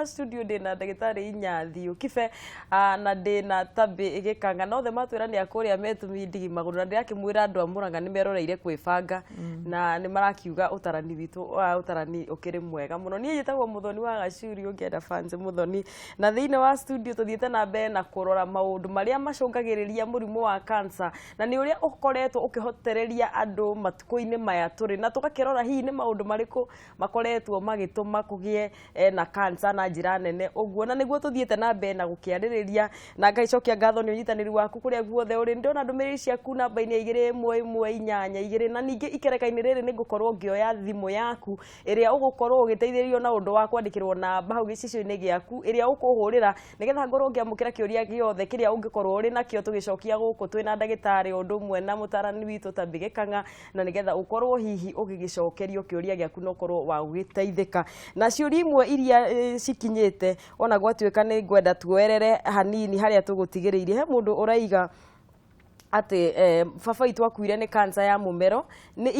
Studio ndĩna ndagĩtarĩ Inyathiũ Kibe na ndĩna Tabĩ Gĩkanga, na othe matwĩra nĩ akũrĩa metũmi ndigi magũrũ, na ndĩrakĩmwĩra andũ a Mũrang'a nĩ meroreire kwĩbanga na nĩ marakiuga ũtarani witũ wa ũtarani ũkĩrĩ mwega mũno. Niĩ njĩtagwo Mũthoni wa Gacuri, ũngĩenda fancy Mũthoni, na thĩinĩ wa studio tũthiĩte na mbere na kũrora maũndũ marĩa macũngagĩrĩria mũrimũ wa cancer na nĩ ũrĩa ũkoretwo ũkĩhotereria andũ matukũ-inĩ maya tũrĩ, na tũgakĩrora hihi nĩ maũndũ marĩkũ makoretwo magĩtũma kũgĩe na cancer na njĩra nene ũguo. Na nĩguo tũthiĩte na mbere na gũkĩarĩrĩria, na ngagĩcokia ngatho nĩ ũnyitanĩri waku kũrĩa guothe ũrĩ. Ndĩrona ndũmĩrĩri ciaku namba-inĩ ya 21182, na ningĩ ikereka-inĩ rĩrĩ nĩ ngũkorwo ngĩoya thimũ yaku ĩrĩa ũgũkorwo ũgĩteithĩrĩrio na ũndũ wa kwandĩkĩrwo namba hau gĩcicio-inĩ gĩaku ĩrĩa ũkũhũrĩra nĩgetha ngorwo ngĩamũkĩra kĩũria gĩothe kĩrĩa ũngĩkorwo ũrĩ nakĩo tũgĩcokia gũkũ twĩna ndagĩtarĩ o ũndũ ũmwe na mũtarani witũ Tabĩ Gĩkang'a, na nĩgetha ũkorwo hihi ũgĩgĩcokerio kĩũria gĩaku na ũkorwo wa gũgĩteithĩka na ciũria imwe iria cikinyĩte. Ona gwatuĩka nĩ ngwenda tuoerere hanini harĩa tũgũtigĩrĩirie, he mũndũ ũraiga atĩ baba witũ akuire nĩ cancer ya mũmero, nĩ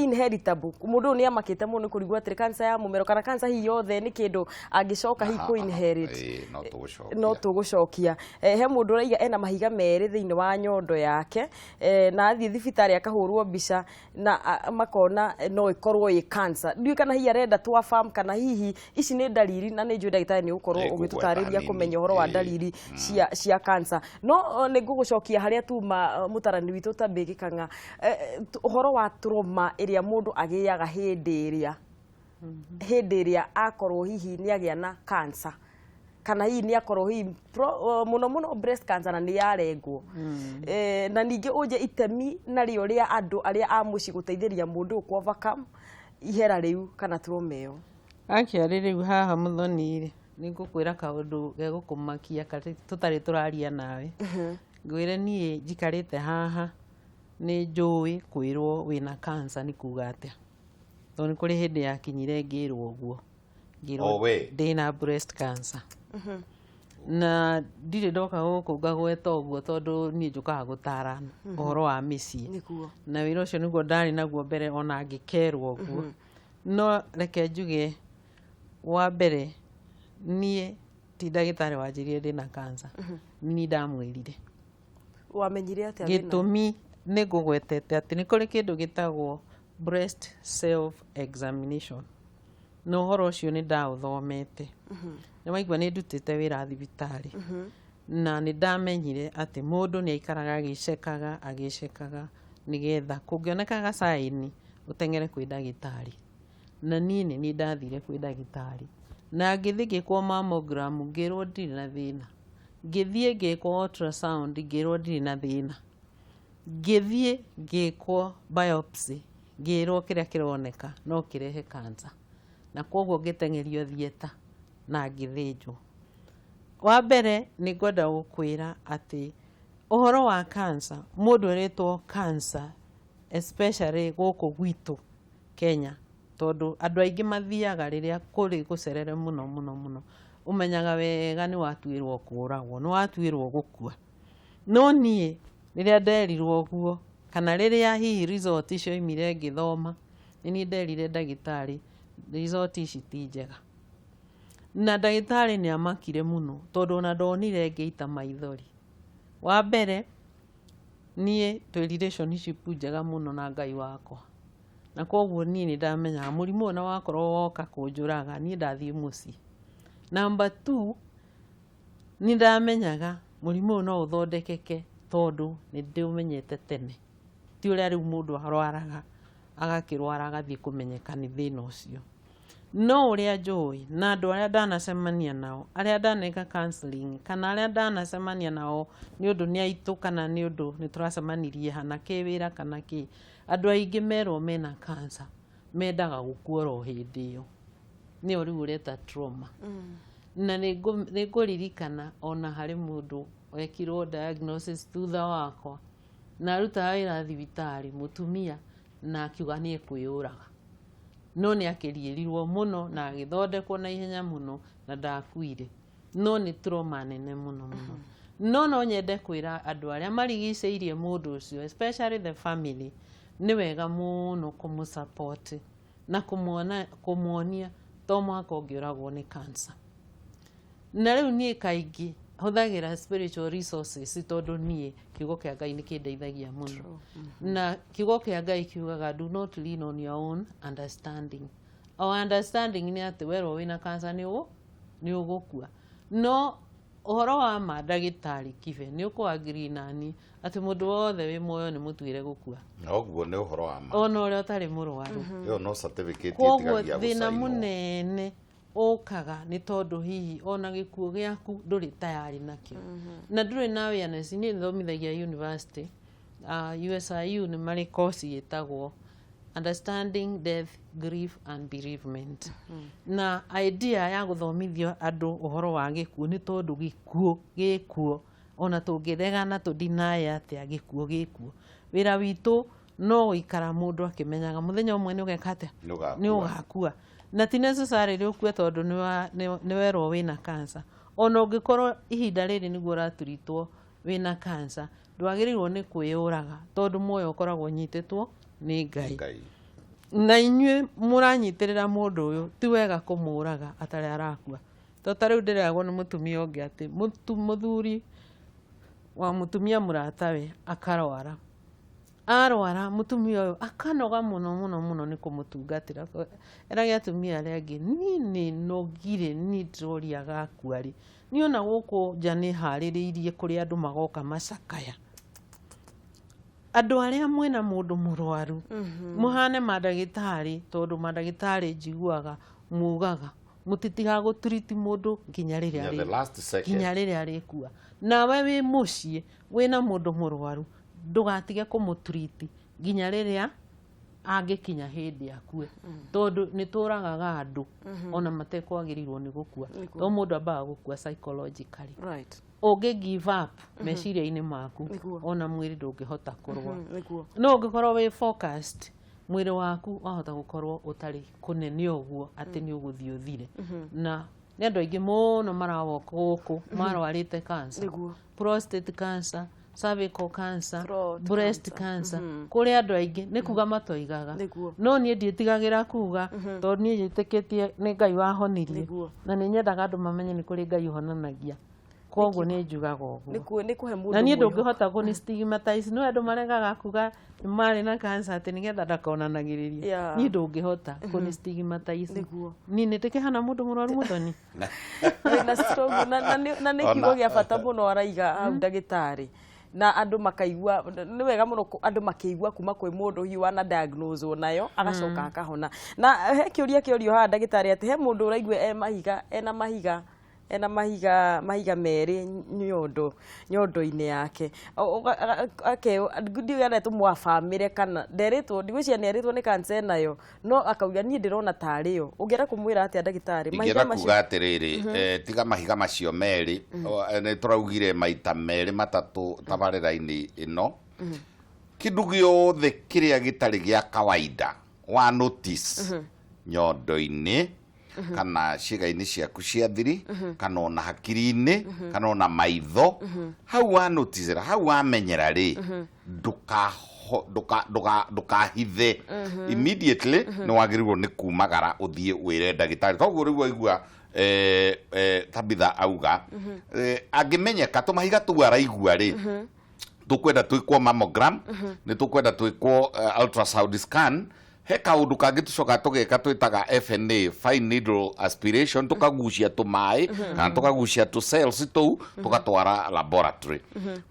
inheritable. Mũndũ ũyũ nĩ amakĩte mũno nĩ kũrigwo atĩrĩ, cancer ya mũmero kana cancer hihi yothe nĩ kĩndũ angĩcoka hihi kũ inherit? Ĩĩ, no tũgũcokia. No tũgũcokia. He mũndũ ũraiga ena mahiga merĩ thĩinĩ wa nyondo yake, na athiĩ thibitarĩ akahũrwo mbica na makona no ĩkorwo ĩ cancer. Ndiũĩ kana hihi arenda twa farm kana hihi ici nĩ ndariri, na nĩ njũĩ ndagĩtarĩ nĩ ũgũkorwo Nĩ ngũgweta ũgĩtũtarĩria hanini. kũmenya ũhoro wa ndariri cia cancer. No nĩ ngũgũcokia harĩa tuma, mũtarani witũ Tabĩ Gĩkang'a, ũhoro wa trauma ĩrĩa mũndũ agĩaga hĩndĩ ĩrĩa akorwo hihi nĩ agĩa na cancer, kana hihi nĩ akorwo hihi mũno mũno breast cancer na nĩ yarengwo. Na ningĩ ũnje itemi narĩo rĩa andũ arĩa a mũciĩ gũteithĩrĩria mũndũ ũyũ kũ overcome ihera rĩu kana trauma ĩyo. Actually, rĩu haha Mũthoni rĩ, nĩ ngũkwĩra kaũndũ gegũkũmakia karĩ tũtarĩ tũraria nawe. Ngwĩre niĩ njikarĩte haha nĩ njũĩ kwĩrwo wĩna cancer nĩ kuga atĩa, tondũ nĩ kũrĩ hĩndĩ yakinyire ngĩrwo ũguo, ngĩrwo O we. ndĩna breast cancer, na ndirĩ ndoka gũkũ ngagweta ũguo tondũ niĩ njũkaga gũtarana ũhoro wa mĩciĩ. Na wĩra ũcio nĩguo ndarĩ naguo mbere ona ngĩkerwo ũguo. No reke njuge, wa mbere, niĩ ti ndagĩtarĩ wanjĩrire ndĩna cancer, niĩ ndamwĩrire. Wamenyire atĩa wĩna? Gĩtũmi nĩ ngũgwetete atĩ nĩ kũrĩ kĩndũ gĩtagwo breast self examination, na ũhoro ũcio nĩ ndaũthomete. Nĩ waigua nĩ ndutĩte wĩra thibitarĩ, na nĩ ndamenyire atĩ mũndũ nĩ aikaraga agĩcekaga agĩcekaga nĩgetha kũngĩoneka gacaĩni ũteng'ere kwĩ ndagĩtarĩ. Na niĩ nĩ niĩ ndathire kwĩ ndagĩtarĩ na ngĩthiĩ ngĩkwo mammogram, ngĩrwo ndirĩ na thĩna. Ngĩthiĩ ngĩkwo ultrasound, ngĩrwo ndirĩ na thĩna. Ngĩthiĩ ngĩkwo biopsy, ngĩrwo kĩrĩa kĩroneka no kĩrehe cancer, na koguo ngĩteng'erio theatre na ngĩthĩnjwo. Wa mbere, nĩ ngwenda gũkwĩra atĩ ũhoro wa cancer, mũndũ erĩtwo cancer, especially gũkũ gwitũ Kenya, tondũ andũ aingĩ mathiaga rĩrĩa kũrĩ gũcerere mũno mũno mũno, ũmenyaga wega nĩ watuĩrwo kũragwo, nĩ watuĩrwo gũkua. No niĩ rĩrĩa nderirwo ũguo, kana rĩrĩa hihi result cioimire ngĩthoma, nĩ niĩ nderire ndagĩtarĩ, "Result ici ti njega." Na ndagĩtarĩ nĩ amakire mũno tondũ ona ndonire ngĩita maithori. Wa mbere, niĩ twĩ relationship njega mũno na Ngai wakwa, na koguo niĩ nĩ ndamenyaga mũrimũ ũyũ na wakorwo woka kũnjũraga, niĩ ndathiĩ mũciĩ. Number two, nĩ ndamenyaga mũrimũ ũyũ no ũthondekeke tondũ nĩ ndĩũmenyete tene, ti ũrĩa rĩu mũndũ arwaraga agakĩrwara agathiĩ kũmenyeka nĩ thĩna ũcio. No ũrĩa njũĩ na andũ arĩa ndanacemania nao, arĩa ndaneka counseling, kana arĩa ndanacemania nao nĩ ũndũ nĩ aitũ kana nĩ ũndũ nĩ tũracemanirie hana kĩwĩra kana kĩ, andũ aingĩ merwo mena cancer mendaga gũkua oro hĩndĩ ĩyo, nĩyo rĩu ũreta trauma. Na nĩ ngũririkana ona harĩ mũndũ wekirwo diagnosis thutha wakwa na arutaga wĩra thibitarĩ, mũtumia, na akiuga nĩ ekwĩyũraga, no nĩ akĩriĩrirwo mũno na agĩthondekwo na ihenya mũno na ndakuire. No nĩ trauma nene mũno mũno. No no nyende kwĩra andũ arĩa marigicĩirie mũndũ ũcio, especially the family, nĩ wega mũno kũmũ support na kũmuona kũmuonia. To mũhaka ũngĩũragwo nĩ cancer. Na rĩu niĩ kaingĩ hũthagĩra spiritual resources, tondũ niĩ kiugo kĩa Ngai nĩ kĩndeithagia mũno, na kiugo kĩa Ngai kiugaga, "Do not lean on your own understanding." Our understanding nĩ atĩ werwo wĩna cancer nĩ ũgũkua. No ũhoro wa ma, ndagĩtarĩ Kibe, nĩ ũkũ-agree nani atĩ mũndũ wothe wĩ muoyo nĩ mũtuĩre gũkua? Noguo nĩ ũhoro wa ma. Ona ũrĩa ũtarĩ mũrwaru. Ĩyo no certificate Koguo ĩtigagia thĩna gũcainwo. mũnene ũkaga nĩ tondũ hihi ona gĩkuũ gĩaku ndũrĩ tayari nakĩo na ndũrĩ na awareness. Niĩ thomithagia university, USIU, nĩ marĩ course ĩtagwo Understanding Death, Grief and Bereavement, na idea ya gũthomithia andũ ũhoro wa gĩkuũ nĩ tondũ gĩkuũ gĩkuo, ona tũngĩregana tũ-deny atĩa, gĩkuũ gĩkuo. Wĩra witũ no gũikara mũndũ akĩmenyaga mũthenya ũmwe nĩ ũgeka atĩa? Nĩ ũgakua. Nĩ ũgakua. Na ti necessarily ũkue tondũ nĩ werwo wĩna cancer. Ona ũngĩkorwo ihinda rĩrĩ nĩguo ũraturitwo wĩna cancer, ndwagĩrĩirwo nĩ kwĩyũraga, tondũ muoyo ũkoragwo ũnyitĩtwo nĩ Ngai. Ngai. Na inyuĩ mũranyitĩrĩra mũndũ ũyũ, ti wega kũmũraga atarĩ arakua. To ta rĩu ndĩreragwo nĩ mũtumia ũngĩ atĩ mũthuri wa mũtumia mũratawe akarwara. Arwara, mũtumia ũyũ akanoga mũno mũno mũno nĩ kũmũtungatĩra. Erage atumia arĩa angĩ, "Niĩ nĩ nogire, niĩ ndĩroria gakua rĩ." Niĩ ona gũkũ nja nĩ harĩrĩirie kũrĩa andũ magoka macakaya. Andũ arĩa mwĩna mũndũ mũrwaru, mũhane mandagĩtarĩ, tondũ mandagĩtarĩ njiguaga mugaga mũtitigaga gũturiti mũndũ nginya rĩrĩa Nginya the last second. Nginya rĩrĩa arĩkua. Nawe wĩ mũciĩ wĩna mũndũ mũrwaru, ndũgatige kũmũturiti nginya rĩrĩa angĩkinya hĩndĩ akue, tondũ nĩ tũragaga andũ ona matekwagĩrĩirwo nĩ gũkua, tondũ mũndũ ambaga gũkua psychologically. Ũngĩ give up meciria-inĩ maku, ona mwĩrĩ ndũngĩhota kũrũa. No ũngĩkorwo wĩ focused, mwĩrĩ waku wahota gũkorwo ũtarĩ kũnene ũguo atĩ nĩ ũgũthiĩ ũthire. Na nĩ andũ aingĩ mũno marawoka gũkũ marwarĩte cancer, prostate cancer, cervical cancer, throat breast cancer. Kũrĩ andũ aingĩ nĩ kuga matoigaga. No niĩ ndiĩtigagĩra kuga, tondũ niĩ njĩtĩkĩtie nĩ Ngai wahonirie. Na nĩ nyendaga andũ mamenye nĩ kũrĩ Ngai ũhonanagia, koguo nĩ njugaga ũguo. Nĩ kũhe mũndũ Na niĩ mwĩhoko. Ndũngĩhota kũni stigmatize. No andũ maregaga kuga nĩ marĩ na cancer atĩ nĩgetha ndakonanagĩrĩrie. Niĩ ndũngĩhota kũni stigmatize. Niĩ nĩ ndĩkĩhana mũndũ mũrwaru mũthoni. Na strong na nĩ kiugo gĩa bata mũno araiga hau ndagĩtarĩ, na andũ makaigua nĩ wega mũno andũ makĩigua kuma kwĩ mũndũ hihi wana diagnose nayo agacoka akahona. Na he kĩũria kĩorio haha, ndagĩtarĩ, atĩ he mũndũ ũraigua e mahiga, ena mahiga, ena mahiga merĩ nyondo-inĩ yake. Ndiũĩ aretwo wa bamĩrĩ kana nderĩtwo, ndigwĩciria nĩ erĩtwo nĩ cancer enayo, no akauga niĩ ndĩrona tarĩ yo. Ũngĩenda kũmwĩra atĩa, ndagĩtarĩ? Ingĩenda kuga atĩrĩrĩ, tiga mahiga macio merĩ. Nĩ tũraugire maita merĩ matatũ tabarĩra-inĩ ĩno, kĩndũ gĩothe kĩrĩa gĩtarĩ gĩa kawaida wa notice nyondo-inĩ kana ciĩga-inĩ ciaku cia thiri kana ona hakiri-inĩ kana ona maitho, hau wa noticera, hau wamenyera rĩ, ndũkahithe. Immediately nĩ wagĩrĩirwo nĩ kumagara ũthiĩ wĩre ndagĩtarĩ. Toguo rĩu waigua Tabitha auga, angĩmenyeka tũmahiga tũu araigua rĩ, tũkwenda twĩkwo mammogram, nĩ tũkwenda twĩkwo ultrasound scan. He kaũndũ kangĩ tũcokaga tũgeka twĩtaga FNA, fine needle aspiration, tũkagucia tũmaĩ kana tũkagucia tũ cells tũu tũgatwara laboratory.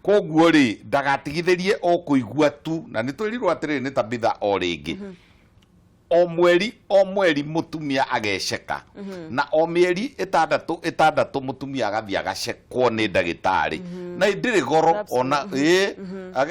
Koguo rĩ, ndagatigithĩrie o kũigua tu. Na nĩ twĩrirwo atĩrĩrĩ nĩ Tabitha o rĩngĩ, o mweri o mweri mũtumia ageceka, na o mĩeri 6 6 mũtumia agathiĩ agacekwo nĩ ndagĩtarĩ, na ndĩrĩ goro ona ĩ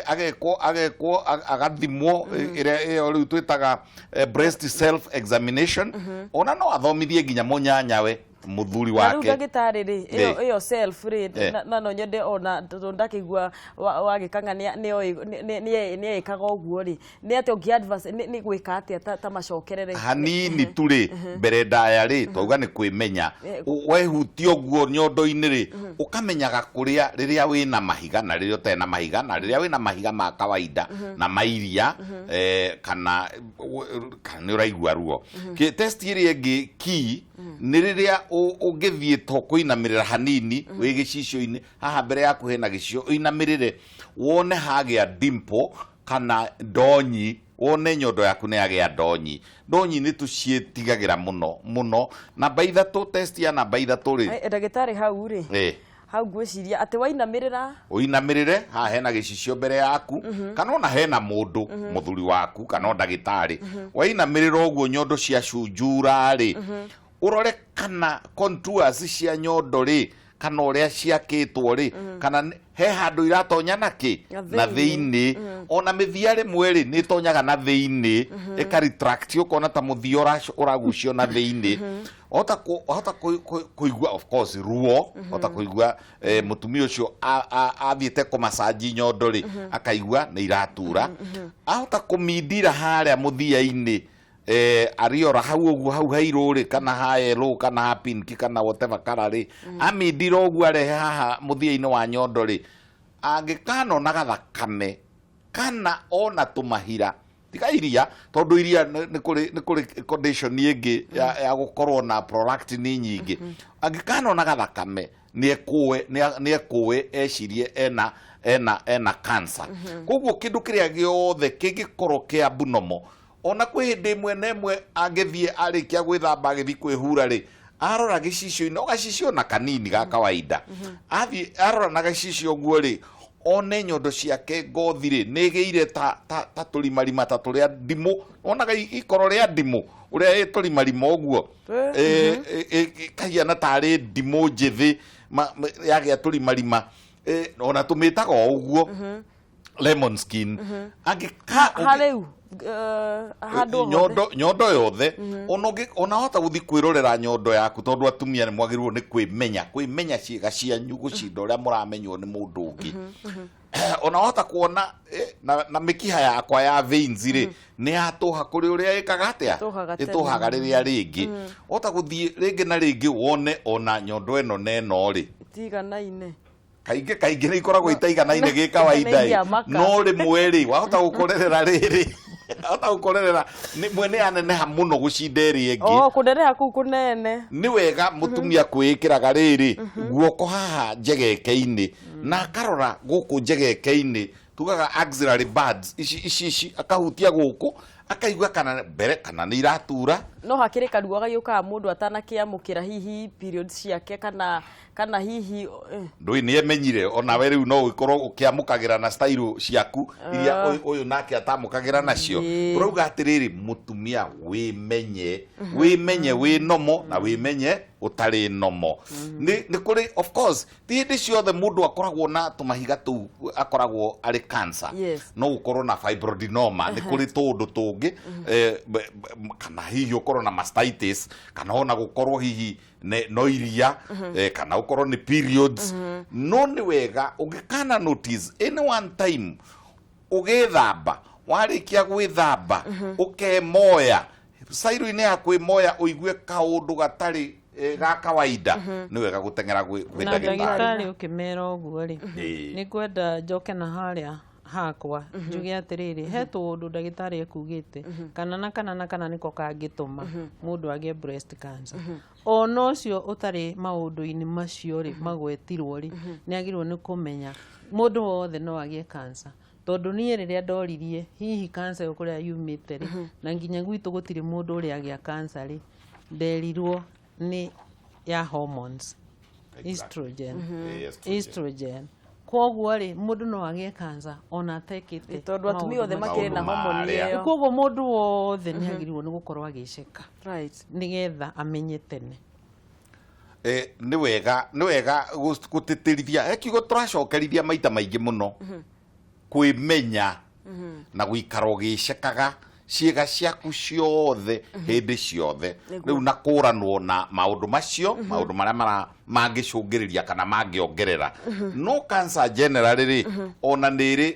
agekwo agathimwo ĩrĩa ĩyo rĩu twĩtaga breast self examination. Ona no athomithie nginya mũnyanyawe. Mũthuri Na rĩu wake. ndagĩtarĩ rĩ, ĩyo ĩyo self rĩ, na no nyende ona tondũ ndakĩigua wagĩkanga nĩ ĩkaga ũguo rĩ, nĩ atĩa ũngĩ advise nĩ gwĩka atĩa ta macokerere? Hanini tu rĩ, mbere ndaya rĩ, twauga nĩ kwĩmenya. Wehutia ũguo nyondo-inĩ rĩ, ũkamenyaga kũrĩa rĩrĩa wĩna mahiga na rĩrĩa ũtarĩ na mahiga, na rĩrĩa wĩna mahiga ma kawaida na mairia, kana nĩ ũraigua ruo. Test ĩrĩa ĩngĩ key nĩ rĩrĩa ũngĩthiĩ to kũinamĩrĩra hanini wĩ gĩcicio-inĩ haha mbere yaku hena gĩcicio, ũinamĩrĩre wone hagĩa dimple kana ndonyi, wone nyondo yaku nĩ yagĩa ndonyi. Ndonyi nĩ tũciĩtigagĩra mũno mũno. Namba 3, test ya namba 3 rĩ. Ndagĩtarĩ, hau rĩ, hau ngwĩciria atĩ wainamĩrĩra, Ũinamĩrĩre haha hena gĩcicio mbere yaku, kana ona hena mũndũ, mũthuri waku kana o ndagĩtarĩ, wainamĩrĩra ũguo nyondo cia cunjura rĩ, ũrore kana contours cia nyondo rĩ, kana ũrĩa ciakĩtwo rĩ, kana he handũ iratonya na kĩ Na na thĩinĩ. Thĩinĩ. Ona mĩthia rĩmwe rĩ, nĩ ĩtonyaga na thĩinĩ, ĩka retract, ũkona ta mũthia ũragucio na thĩinĩ. Wahota kũigua of course ruo, wahota kũigua mũtumia ũcio athiĩte kũmacanji nyondo rĩ, akaigua nĩ iratura. Ahota kũmindira harĩa mũthia-inĩ, ariora hau ũguo, hau hairũ rĩ, kana ha yellow kana ha pink kana whatever color rĩ, amindira ũguo arehe haha mũthia-inĩ wa nyondo rĩ, angĩkanona gathakame kana ona tũmahira, tiga iria, tondũ iria nĩ kũrĩ condition ĩngĩ ya gũkorwo na prolactin nyingĩ, angĩkanona gathakame nĩ ekũe ecirie ena cancer. Koguo kĩndũ kĩrĩa gĩothe kĩngĩkorwo kĩa abnormal, ona kwĩ hĩndĩ ĩmwe na ĩmwe angĩthiĩ arĩkia gwĩthamba agĩthiĩ kwĩhura rĩ, arora gĩcicio-inĩ, o gacicio na kanini ga kawaida, athiĩ arora na gĩcicio ũguo rĩ, one nyondo ciake ngothi rĩ nĩ ĩgĩire ta tũrimarima ta tũrĩa ndimũ, wonaga ikoro rĩa ndimũ ũrĩa ĩ tũrimarima ũguo. Ĩkahiana tarĩ ndimũ njĩthĩ yagĩa tũrimarima. Ona tũmĩtaga o ũguo lemon skin. Angĩka Harĩu handũ o hothe. Nyondo yothe, ona ona wahota gũthiĩ kwĩrorera nyondo yaku, tondũ atumia nĩ mwagĩrĩirwo nĩ kwĩmenya ciĩga cianyu gũcinda ũrĩa mũramenywo nĩ mũndũ ũngĩ. Ona wahota kuona na mĩkiha yakwa ya veins rĩ, nĩ yatũha kũrĩ ũrĩa ĩkaga atĩa. Ĩtũhaga tene. Ĩtũhaga rĩrĩa rĩngĩ. Wahota gũthiĩ rĩngĩ na rĩngĩ wone ona nyondo ĩno na ĩno rĩ, Tiganaine. Kaingĩ kaingĩ nĩ ikoragwo itaiganaine gĩ kawaida. Nĩ ingĩamaka. No rĩmwe rĩ, wahota gũkorerera rĩrĩ, wahota gũkorerera nĩ mwene yaneneha mũno gũcinda ĩrĩa ĩngĩ. O kũneneha kũu kũnene. Nĩ wega mũtumia kwĩĩkĩraga rĩrĩ guoko haha njegeke-inĩ na akarora gũkũ njegeke-inĩ, tugaga axillary buds ici, akahutia gũkũ akaigua kana mbere kana nĩ iratura. No hakĩrĩ karuo gagĩũkaga mũndũ atanakĩamũkĩra hihi periods ciake kana hihi Ndũĩ nĩ emenyire onawe rĩu no ũkorwo ũkĩamũkagĩra na style ciaku iria ũyũ nake atamũkagĩra nacio. Tũrauga atĩrĩrĩ, mũtumia wĩmenye, wĩmenye wĩ nomo na wĩmenye ũtarĩ nomo. Nĩ kũrĩ, of course ti hĩndĩ ciothe mũndũ akoragwo na tũmahiga tũu akoragwo arĩ cancer. No gũkorwo na fibroadenoma, nĩ kũrĩ tũũndũ tũngĩ, kana hihi ũkorwo na mastitis, kana ona gũkorwo hihi no iria, kana ũkorwo nĩ periods. No nĩ wega ũngĩkana notice any one time ũgĩthamba, warĩkia gwĩthamba ũkemoya cairo-inĩ ya kwĩmoya, ũigue kaũndũ gatarĩ ga kawaida, nĩ wega gũteng'era kwĩ Na ndagĩtarĩ. Ndagĩtarĩ, ũkĩmera ũguo rĩ, nĩ ngwenda njoke na harĩa hakwa njuge atĩrĩrĩ, he tũũndũ ndagĩtarĩ ekugĩte kana na kana na kana nĩko kangĩtũma mũndũ agĩe breast cancer. Ona ũcio ũtarĩ maũndũ-inĩ macio rĩ magwetirwo rĩ, nĩ agĩrĩirwo nĩ kũmenya mũndũ wothe no agĩe cancer, tondũ niĩ rĩrĩa ndoririe hihi cancer ĩyo kũrĩa yumĩte rĩ, na nginya gwitũ gũtirĩ mũndũ ũrĩa agĩa cancer rĩ, nderirwo nĩ ya hormones, estrogen. Estrogen. Estrogen. Koguo rĩ, mũndũ no agĩe cancer ona atekĩte Tondũ atumia othe maũndũ makĩrĩ na Maũndũ hormone marĩa. ĩyo. Koguo mũndũ wothe nĩ agĩrĩirwo nĩ gũkorwo agĩceka nĩgetha amenye tene. Nĩ wega gũtĩtĩrithia he kiugo tũracokerithia maita maingĩ mũno, kwĩmenya na gũikara ũgĩcekaga. Ciĩga ciaku ciothe hĩndĩ ciothe. Rĩu na kũranwo na maũndũ macio, maũndũ marĩa mara mangĩcũngĩrĩria kana mangĩongerera. No cancer generally rĩ, ona nĩ ĩrĩ,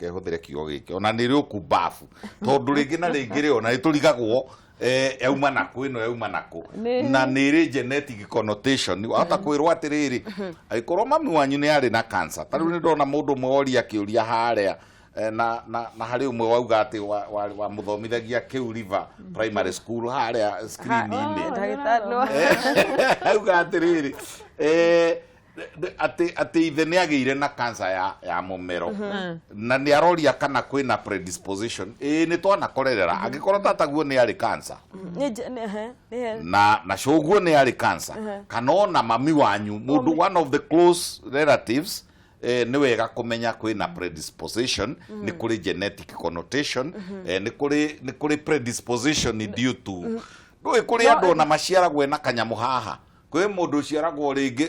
kehũthĩre kiugo gĩkĩ, ona nĩ ĩrĩ ũkumbabu, tondũ rĩngĩ na rĩngĩ rĩ, ona nĩ tũrigagwo yauma nakũ, ĩno yauma nakũ. Na nĩ ĩrĩ genetic connotation. Wahota kwĩrwo atĩrĩrĩ, angĩkorwo mami wanyu nĩ arĩ na cancer, ta rĩu nĩ ndona mũndũ ũmwe woria kĩũria harĩa, na harĩ ũmwe wauga atĩ wamũthomithagia kĩu River Primary School harĩa screen-inĩ. Ndagĩtarĩ no Auga atĩrĩrĩ, atĩ ithe nĩ agĩire na cancer ya mũmero na nĩ aroria kana kwĩna predisposition. Ĩĩ, nĩ twanakorerera angĩkorwo tataguo nĩ arĩ cancer nĩ nĩ na cũguo nĩ arĩ cancer, kana ona mami wanyu, mũndũ one of the close relatives, nĩ wega kũmenya kwĩna predisposition. Nĩ kũrĩ genetic connotation, nĩ kũrĩ predisposition due to ndũĩ kũrĩ andũ ona maciaragwo na kanyamũ haha. Kwĩ mũndũ ũciaragwo rĩngĩ,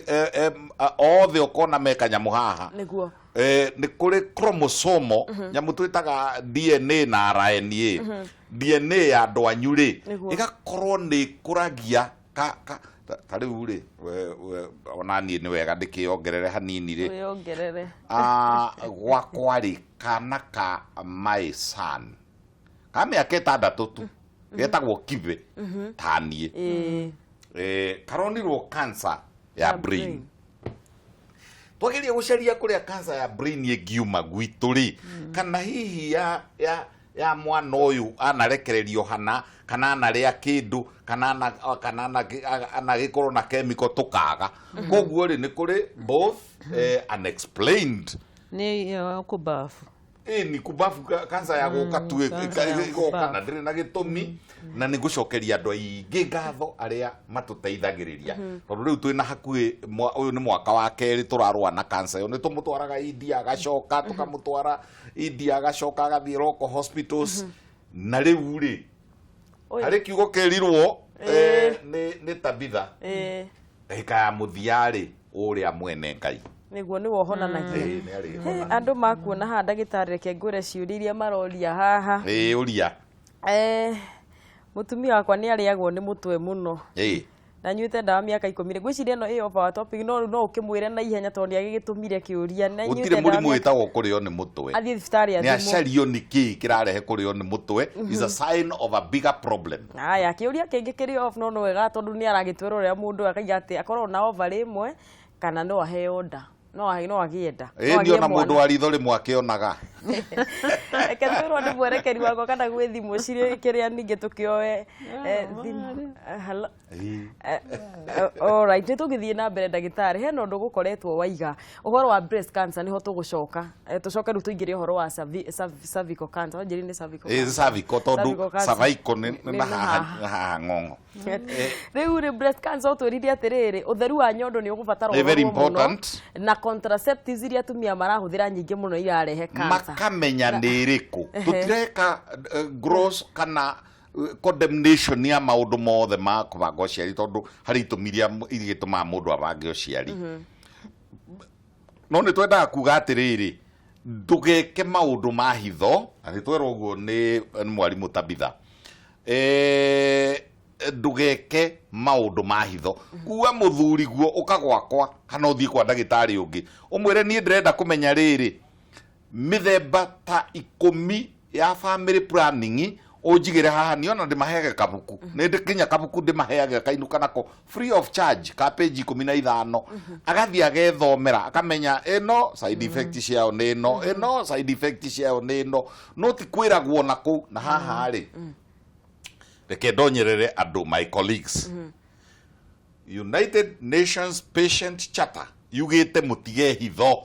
othe ũkona me kanyamũ haha. Nĩ kũrĩ chromosomo, nyamũ twĩtaga DNA na RNA. DNA ya andũ anyu rĩ, ĩgakorwo nĩ ĩkũragia ka ta rĩu rĩ, ona niĩ nĩ wega ndĩkĩongerere hanini rĩ. Wĩongerere. Ah, gwakwa rĩ, kana ka my son ka mĩaka 6 tu getagwo Kibe ta niĩ, karonirwo cancer ya ya brain. Brain. Twageria gũcaria kũrĩa cancer ya brain ĩngiuma gwitũ rĩ, kana hihi ya mwana ũyũ anarekererio hana, kana anarĩa kĩndũ, kana anagĩkorwo na chemical tũkaga. Koguo rĩ, nĩ kũrĩ both unexplained. Nĩ kũbafu. Ĩni kumbabu, cancer ya gũka tu Cancer ya ĩgoka kumbafu. Na ndĩrĩ na gĩtũmi. Na nĩ ngũcokeria andũ aingĩ ngatho arĩa matũteithagĩrĩria, tondũ rĩu twĩna hakuhĩ ũyũ nĩ mwaka wa kerĩ tũrarũa na cancer ĩyo. Nĩ tũmũtwaraga India agacoka, tũkamũtwara India agacoka, agathiĩ local hospitals, na rĩu rĩ, Ũyũ. harĩ kiugo kĩrirwo nĩ Tabitha ndagĩka ya mũthia rĩ, ũrĩa mwene Ngai. Nĩguo nĩwe ũhonanagia. Nĩ arĩhonanagia. Andũ makuona haha, ndagĩtarĩ, reke ngwĩre ciũria iria maroria haha. Ĩĩ, ũria. Mũtumia wakwa nĩ arĩagwo nĩ mũtwe mũno na nyuĩte ndawa mĩaka 10. Ngwĩciria ĩno ĩ over our topic, no rĩu no ũkĩmwĩre na ihenya tondũ nĩ agĩgĩtũmire kĩũria. Na Gũtirĩ nyuĩte ndawa mũrimũ wĩtagwo kũrĩo nĩ mũtwe. Athiĩ thibitarĩ Nĩ athimwo. acario nĩ kĩĩ kĩrarehe kũrĩo nĩ mũtwe. Is a sign of a bigger problem. Aya, kĩũria kĩngĩ kĩrĩ off, no nĩ wega tondũ nĩ aragĩtwĩra ũrĩa mũndũ akaiga atĩ akorwo na ovary ĩmwe kana no aheo nda, no agĩe nda, no Ĩ agĩe ni ona mwana. mũndũ wa ritho rĩmwe akĩonaga. Reke twĩrwo nĩ mwerekeri wakwa kana gwĩ thimũ cirĩ kĩrĩa ningĩ tũkĩoe thimũ. Hello. Alright, nĩ tũgĩthiĩ na mbere, ndagĩtarĩ, hena ũndũ gũkoretwo waiga ũhoro wa breast cancer, nĩho tũgũcoka. Tũcoke rĩu tũingĩre ũhoro wa cervical cancer. Wanjĩrire nĩ cervical Ĩ cancer. Cervical, tondũ Cervical cancer. Cervical nĩ Nĩ na haha na na haha ng'ong'o. Rĩu rĩ, breast cancer ũtwĩrire atĩrĩrĩ, ũtheru wa nyondo nĩ ũgũbatara Nĩ very ũrorwo mũno, important. Na contraceptives iria atumia marahũthĩra nyingĩ mũno irarehe cancer. Makamenya nĩ ĩrĩkũ. Tũtireka gross kana condemnation ya maũndũ mothe ma kũbanga ũciari, tondũ harĩ itũmi iria igĩtũmaga mũndũ abange ũciari, no nĩ twendaga kuga atĩrĩrĩ, ndũgeke maũndũ ma hitho, na nĩ twerwo ũguo nĩ mwarimũ Tabitha. Ndũgeke maũndũ ma hitho. Kuga mũthuri guo ũka gwakwa kana ũthiĩ kwa ndagĩtarĩ ũngĩ, ũmwĩre niĩ ndĩrenda kũmenya rĩrĩ, mĩthemba ta 10 ya family planning ũnjigĩre haha. Niĩ ona ndĩmaheage kabuku, nĩ ndĩ kinya kabuku ndĩmaheage kainũka nako free of charge, ka page 15, agathiĩ agethomera akamenya ĩno side effect ciayo nĩ ĩno, ĩno side effect ciayo nĩ ĩno. No ti kwĩragwo na kũu. Na haha rĩ, reke ndonyerere andũ, my colleagues, United Nations Patient Charter yugĩte mũtige hitho,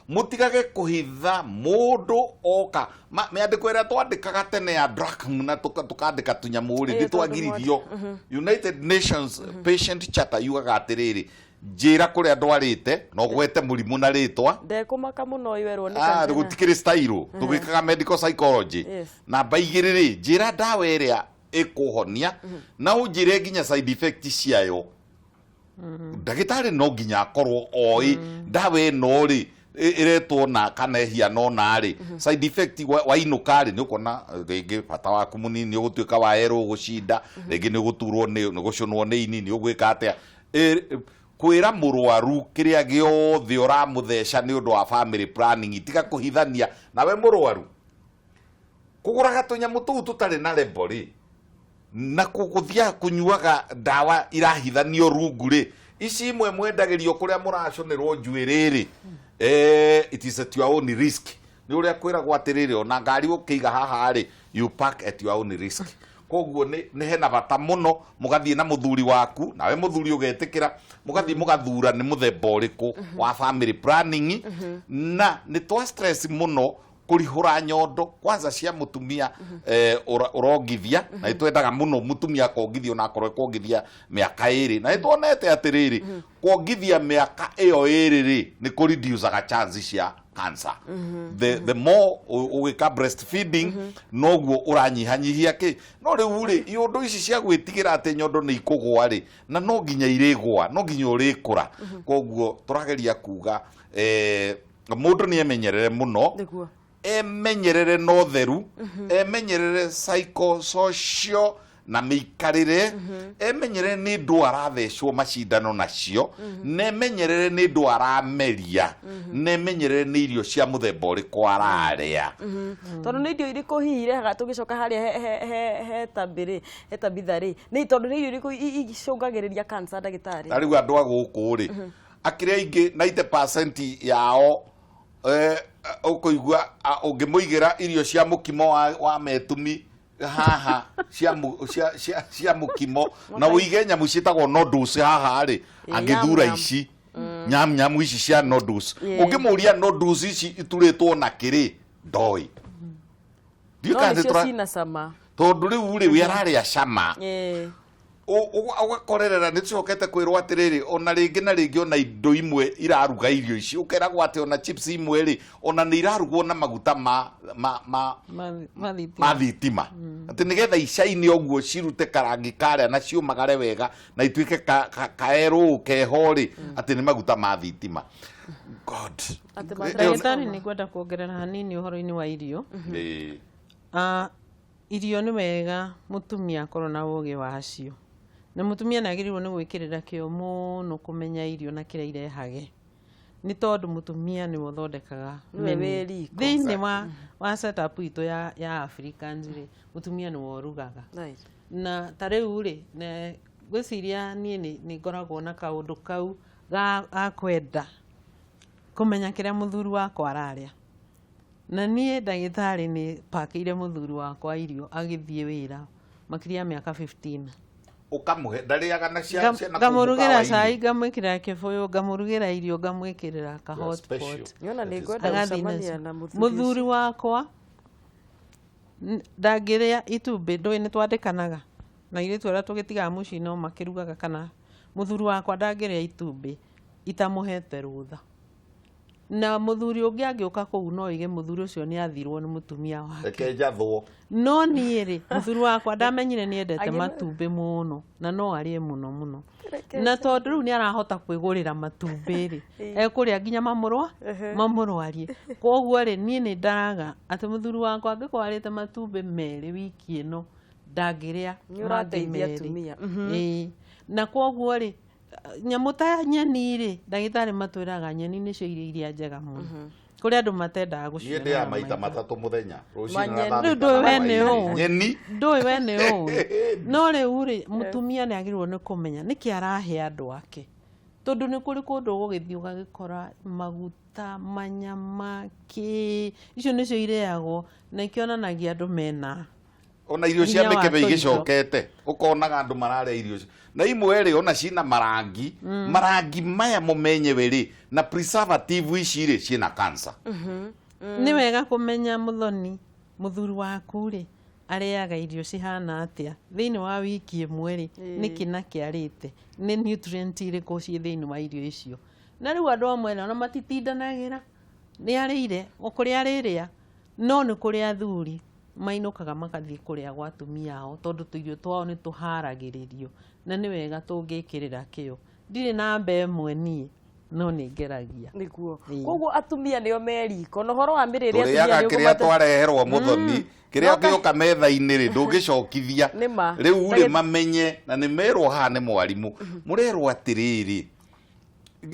mũtigage kũhitha mũndũ oka. Mĩandĩko ĩrĩa twandĩkaga tene ya drachm na tũkandĩka tũnyamũ rĩ, Ĩ, nĩ twagiririo. United Nations Patient Charter yugaga atĩrĩrĩ, njĩra kũrĩa ndwarĩte na ũgwete mũrimũ na rĩtwa. Ndekũmaka mũno ũyũ erwo nĩ Ah, cancer. gũtikĩrĩ style tũgĩkaga medical psychology. Namba 2 rĩ, njĩra ndawa ĩrĩa ĩkũhonia na ũnjĩre nginya side effect ciayo. Ndagĩtarĩ no nginya akorwo oĩ ndawa ĩno rĩ. Ĩretwo na kana ĩhiana ona rĩ side effect wainũka rĩ, nĩ ũkuona rĩngĩ bata waku mũnini nĩ ũgũtuĩka wa erũ gũcinda, rĩngĩ nĩ ũgũturwo, nĩ gũcũnwo nĩ ini, nĩ ũgwĩka atĩa. Kwĩra mũrwaru kĩrĩa gĩothe ũramũtheca nĩ ũndũ wa family planning, tiga kũhithania nawe mũrwaru kũgũraga tũnyamũ tũu tũtarĩ na label rĩ, na gũthiaga kũnyuaga ndawa irahithanio rungu rĩ, ici imwe mwendagĩrio kũrĩa mũracũnĩrwo njuĩrĩ rĩ, it is at your own risk. Nĩ ũrĩa kwĩragwo atĩrĩrĩ, ona ngari ũkĩiga haha rĩ, you park at your own risk. Koguo nĩ hena bata mũno mũgathiĩ na mũthuri waku, nawe mũthuri ũgetĩkĩra, mũgathiĩ mũgathura nĩ mũthemba ũrĩkũ wa family planning. Na nĩ twa stress mũno kũrihũra nyondo kwanza cia mũtumia, ũrongithia, na nĩ twendaga mũno mũtumia akongithia ona akorwo ekuongithia mĩaka 2, na nĩ tuonete atĩrĩrĩ, kuongithia mĩaka ĩyo 2 rĩ, nĩ kũ reducaga chance cia cancer. The more ũgĩka breastfeeding, noguo ũranyihanyihia kĩ. No rĩu rĩ, iũndũ ici cia gwĩtigĩra atĩ nyondo nĩ ikũgwa rĩ, na no nginya irĩgwa, no nginya ũrĩkũra. Koguo tũrageria kuga mũndũ nĩ emenyerere mũno, emenyerere na ũtheru, emenyerere psychosocial na mĩikarĩre, emenyerere nĩ ndũ arathecwo macindano nacio, na emenyerere nĩ ndũ arameria, na emenyerere nĩ irio cia mũthemba ũrĩkũ ararĩa. Tondũ nĩ irio irĩkũ hihi irehaga, tũgĩcoka harĩa he Tabĩ rĩ, he Tabitha rĩ, nĩ tondũ nĩ irio irĩkũ icũngagĩrĩria cancer, ndagĩtarĩ? Na rĩu andũ a gũkũ rĩ, akĩrĩa aingĩ 90% yao, ũkũigua ũngĩmũigĩra irio cia mũkimo wa metumi haha cia mũkimo na ũige nyamũ ciĩtagwo noodles haha rĩ, angĩthura Nyam, nyam. Ici nyam nyamu ici cia noodles, ũngĩmũria noodles ici iturĩtwo na kĩrĩ, ndoĩ. Ndiũĩ no kana nĩ nĩcio cina cama. Tondũ rĩu rĩ, we ararĩa cama, ũgakorerera nĩ tũcokete kwĩrwo atĩrĩrĩ, ona rĩngĩ na rĩngĩ ona indo imwe iraruga irio ici, ũkeragwo atĩ ona chips imwe rĩ, ona nĩ irarugwo na maguta ma mathitima. Ma thitima, atĩ nĩgetha icaine ũguo cirute karangi karĩa na ciũmagare wega na ituĩke kaerũ keho rĩ, atĩ nĩ maguta ma thitima. God. Atĩ Ndagĩtarĩ, nĩ ngwenda kuongerera hanini ũhoro-inĩ wa irio. Irio nĩ wega mũtumia akorwo na ũgĩ wacio, na mũtumia nĩ agĩrĩirwo nĩ gwĩkĩrĩra kĩo mũno kũmenya irio na kĩrĩa irehage, nĩ tondũ mũtumia nĩwe ũthondekaga Nĩwe menu. Wĩ riko. Thĩinĩ wa setup itũ ya Africans rĩ, mũtumia nĩwe ũrugaga. Na ta rĩu rĩ, ngwĩciria niĩ nĩ ngoragwo na kaũndũ kau ga kwenda kũmenya kĩrĩa mũthuri wakwa ararĩa. Na niĩ ndagĩtarĩ nĩ pakĩire mũthuri wakwa irio agĩthiĩ wĩra makĩria ya mĩaka 15. Ũkamũhe ndarĩaga na cia cia na kũu Ngamũrugĩra mũkawa-inĩ. Cai, ngamwĩkĩrĩra kĩbũyũ, ngamũrugĩra irio, ngamwĩkĩrĩra ka You are hot special. pot. Nĩona nĩ That is ngwenda Agathiĩ gũcemania nacio. na mũthuri Mũthuri ũcio. wakwa ndangĩrĩa itumbĩ. Ndũĩ nĩ twandĩkanaga na airĩtu arĩa tũgĩtigaga mũciĩ no makĩrugaga, kana mũthuri wakwa ndangĩrĩa itumbĩ itamũhete rũtha. Na mũthuri ũngĩ angĩũka kũu no oige mũthuri ũcio nĩ athirwo nĩ mũtumia wake. Reke njathwo. No niĩ rĩ, mũthuri wakwa ndamenyire nĩ endete matumbĩ mũno na no arĩe mũno mũno, na tondũ rĩu nĩ arahota kwĩgũrĩra matumbĩ rĩ, ekũrĩa nginya mamũrwarie. Koguo rĩ, niĩ nĩ ndaraga atĩ mũthuri wakwa angĩkorwo arĩte matumbĩ 2 wiki ĩno, ndangĩrĩa Nĩ mangĩ ũrateithia 2. atumia. Ĩĩ. Na koguo rĩ, nyamũ ta nyeni rĩ, ndagĩtarĩ matwĩraga nyeni nĩcio irio iria njega mũno. Kũrĩ andũ matendaga Niĩ gũciona ndĩaga na maita maitho. 3 mũthenya, rũcinĩ Manyeni. na thaa Rĩu thita ndũĩ na we nĩ hwaĩ-inĩ. ũĩ. Nyeni. Ndũĩ we nĩ ũĩ. No rĩu rĩ, mũtumia nĩ agĩrĩirwo nĩ kũmenya nĩkĩ arahe andũ ake, tondũ nĩ kũrĩ kũndũ ũgũgĩthiĩ ũgagĩkora maguta manyama kĩ, icio nĩcio irĩagwo na ikĩonanagia andũ mena Ona irio cia hinya wa mĩkebe tũindo. Igĩcokete ũkonaga andũ mararĩa irio na imwe rĩ, ona cina marangi, marangi maya mo menyewe rĩ, na preservative ici rĩ, ciĩna cancer. Nĩ wega kũmenya mũthoni mũthuri waku rĩ, arĩaga irio cihana atĩa thĩinĩ wa wiki ĩmwe rĩ, nĩkĩ na kĩ arĩte, nĩ nutrient irĩkũ ciĩ thĩinĩ wa irio icio. Na rĩu andũ amwe ona matitindanagĩra nĩ arĩire o kũrĩa arĩrĩa, no nĩ kũrĩ athuri mainũkaga magathiĩ kũrĩa gwa atumia ao, tondũ tũirio twao nĩ tũharagĩrĩrio, na nĩ wega tũngĩkĩrĩra kĩo. Ndirĩ namba ĩmwe niĩ. No nĩ ngeragia. Nĩguo. Ĩĩ. Koguo atumia nĩo me riko na ũhoro wa mĩrĩre, atumia Tũrĩaga nĩo kĩrĩa twareherwo mũthoni, kĩrĩa No ka- gĩoka metha-inĩ rĩ, ndũngĩcokithia. Nĩ ma. Rĩu Na rĩ, mamenye na nĩ merwo haha nĩ mwarimũ, mũrerwo atĩrĩrĩ,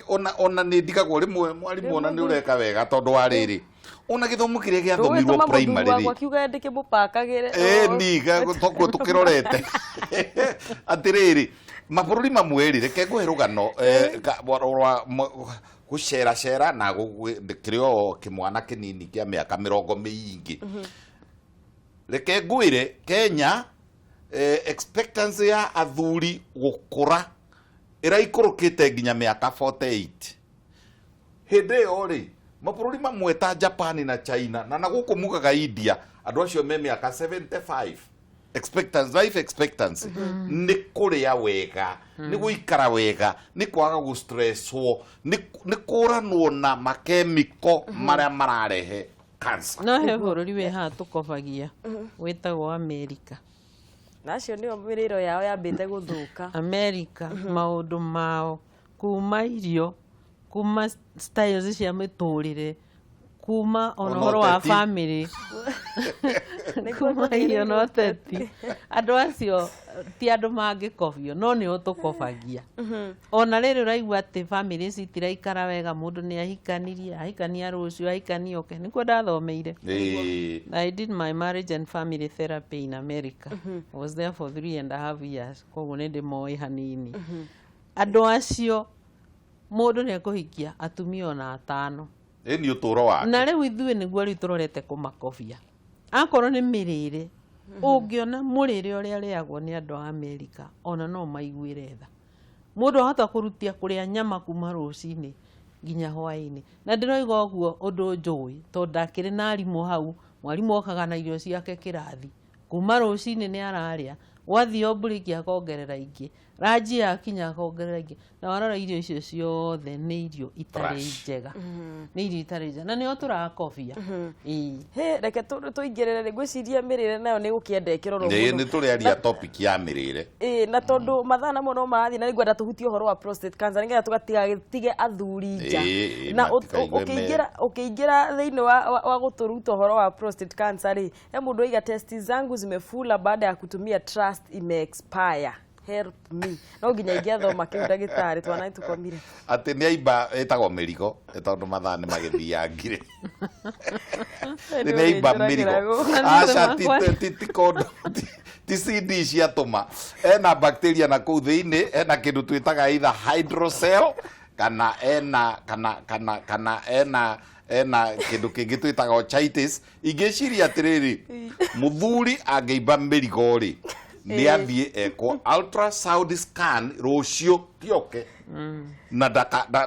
ona nĩ ndigagwo rĩmwe mwarimũ, ona nĩ ũreka wega tondũ wa rĩrĩ, ona gĩthomo kĩrĩa gĩathomirwo Ndũgĩtũma mũthuri primary wakwa rĩ, kiuga ndĩkĩmũpakagĩre. Ĩni tokuo tũkĩrorete atĩrĩrĩ, mabũrũri mamwe rĩ, reke ngũhe rũgano rwa gũceracera na kĩrĩ o kĩmwana kĩnini kĩa mĩaka 40 mĩingĩ. Reke ngwĩre, Kenya expectancy ya athuri gũkũra ĩraikũrũkĩte nginya mĩaka 48. Hĩndĩ ĩyo rĩ, mabũrũri mamwe ta Japan na China na gũkũ mugaga India, andũ acio me mĩaka 75 expectancy, life expectancy. Nĩ kũrĩa wega, nĩ gũikara wega, nĩ kwaga gũstresswo, nĩ kũranwo na makemiko marĩa mararehe cancer. No he bũrũri wĩ haha tũkobagia wĩtagwo Amerika. Na acio nĩo mĩrĩro yao yambĩte gũthũka. Amerika, maũndũ mao kuma irio, kuma styles cia mĩtũrĩre, kuma ona Ona ũhoro wa ũteti. Family, kuma irio na ũteti. Andũ acio ti andũ mangĩkobio, no nĩo tũkobagia. Ona rĩrĩ ũraigua atĩ family citiraikara wega, mũndũ nĩ ahikanirie, ahikania rũciũ, ahikania oke. Nĩkuo ndathomeire. I did my marriage and family therapy in America. I was there for 3.5 years. Koguo nĩ ndĩmoĩ hanini. Andũ acio mũndũ nĩ ekũhikia atumia ona atano. Ĩ nĩ ũtũũro wake. Na rĩu ithuĩ nĩguo rĩu tũrorete kũmakobia. Akorwo nĩ mĩrĩre, ũngĩona mũrĩre ũrĩa ũrĩagwo nĩ andũ a Amerika, ona no maiguĩre tha. Mũndũ ahota kũrutia kũrĩa nyama kuma rũcinĩ nginya hwaĩ-inĩ. Na ndĩroiga ũguo ũndũ njũĩ, tondũ ndakĩrĩ na arimũ hau, mwarimũ okaga na irio ciake kĩrathi. Kuma rũcinĩ nĩ ararĩa, gwathiĩ o break akongerera ingĩ, ranji yakinya akongerera ingĩ. Na warora irio icio ciothe nĩ irio itarĩ Trash. njega. Nĩ irio itarĩ njega. Na nĩo tũrakobia. Ĩĩ. Hĩ, reke tũingĩrĩre rĩ, ngwĩciria mĩrĩre nayo nĩ gũkĩenda ĩkĩrorwo mũno. Nĩ tũrĩaria topic ya mĩrĩre. Ĩĩ, na tondũ mathaa namo no marathiĩ na nĩngwenda tũhutie ũhoro wa prostate cancer nĩgetha tũgatigatige athuri nja. Ĩĩ, Na matikaigue. Ũkĩingĩra thĩinĩ wa gũtũruta ũhoro wa prostate cancer rĩ, he mũndũ oiga, "Testi zangu zimefula baada ya kutumia Trust ime expire, help me." No nginya ingĩathoma kĩu, ndagĩtarĩ, twana nĩtũkomire. Atĩ nĩ aimba ĩtagwo mĩrigo, ĩ tondũ mathaa nĩ magĩthiangire, nĩ aimba mĩrigo. Aca, ti kondo, ti CD ciatũma ena bacteria na kũu thĩinĩ, ena kĩndũ twĩtaga either hydrocele kana ena kana ena kĩndũ kĩngĩ twĩtaga orchitis. Ingĩciria atĩrĩrĩ, mũthuri angĩimba mĩrigo rĩ, nĩ athiĩ ekwo ultrasound scan rũciũ tioke na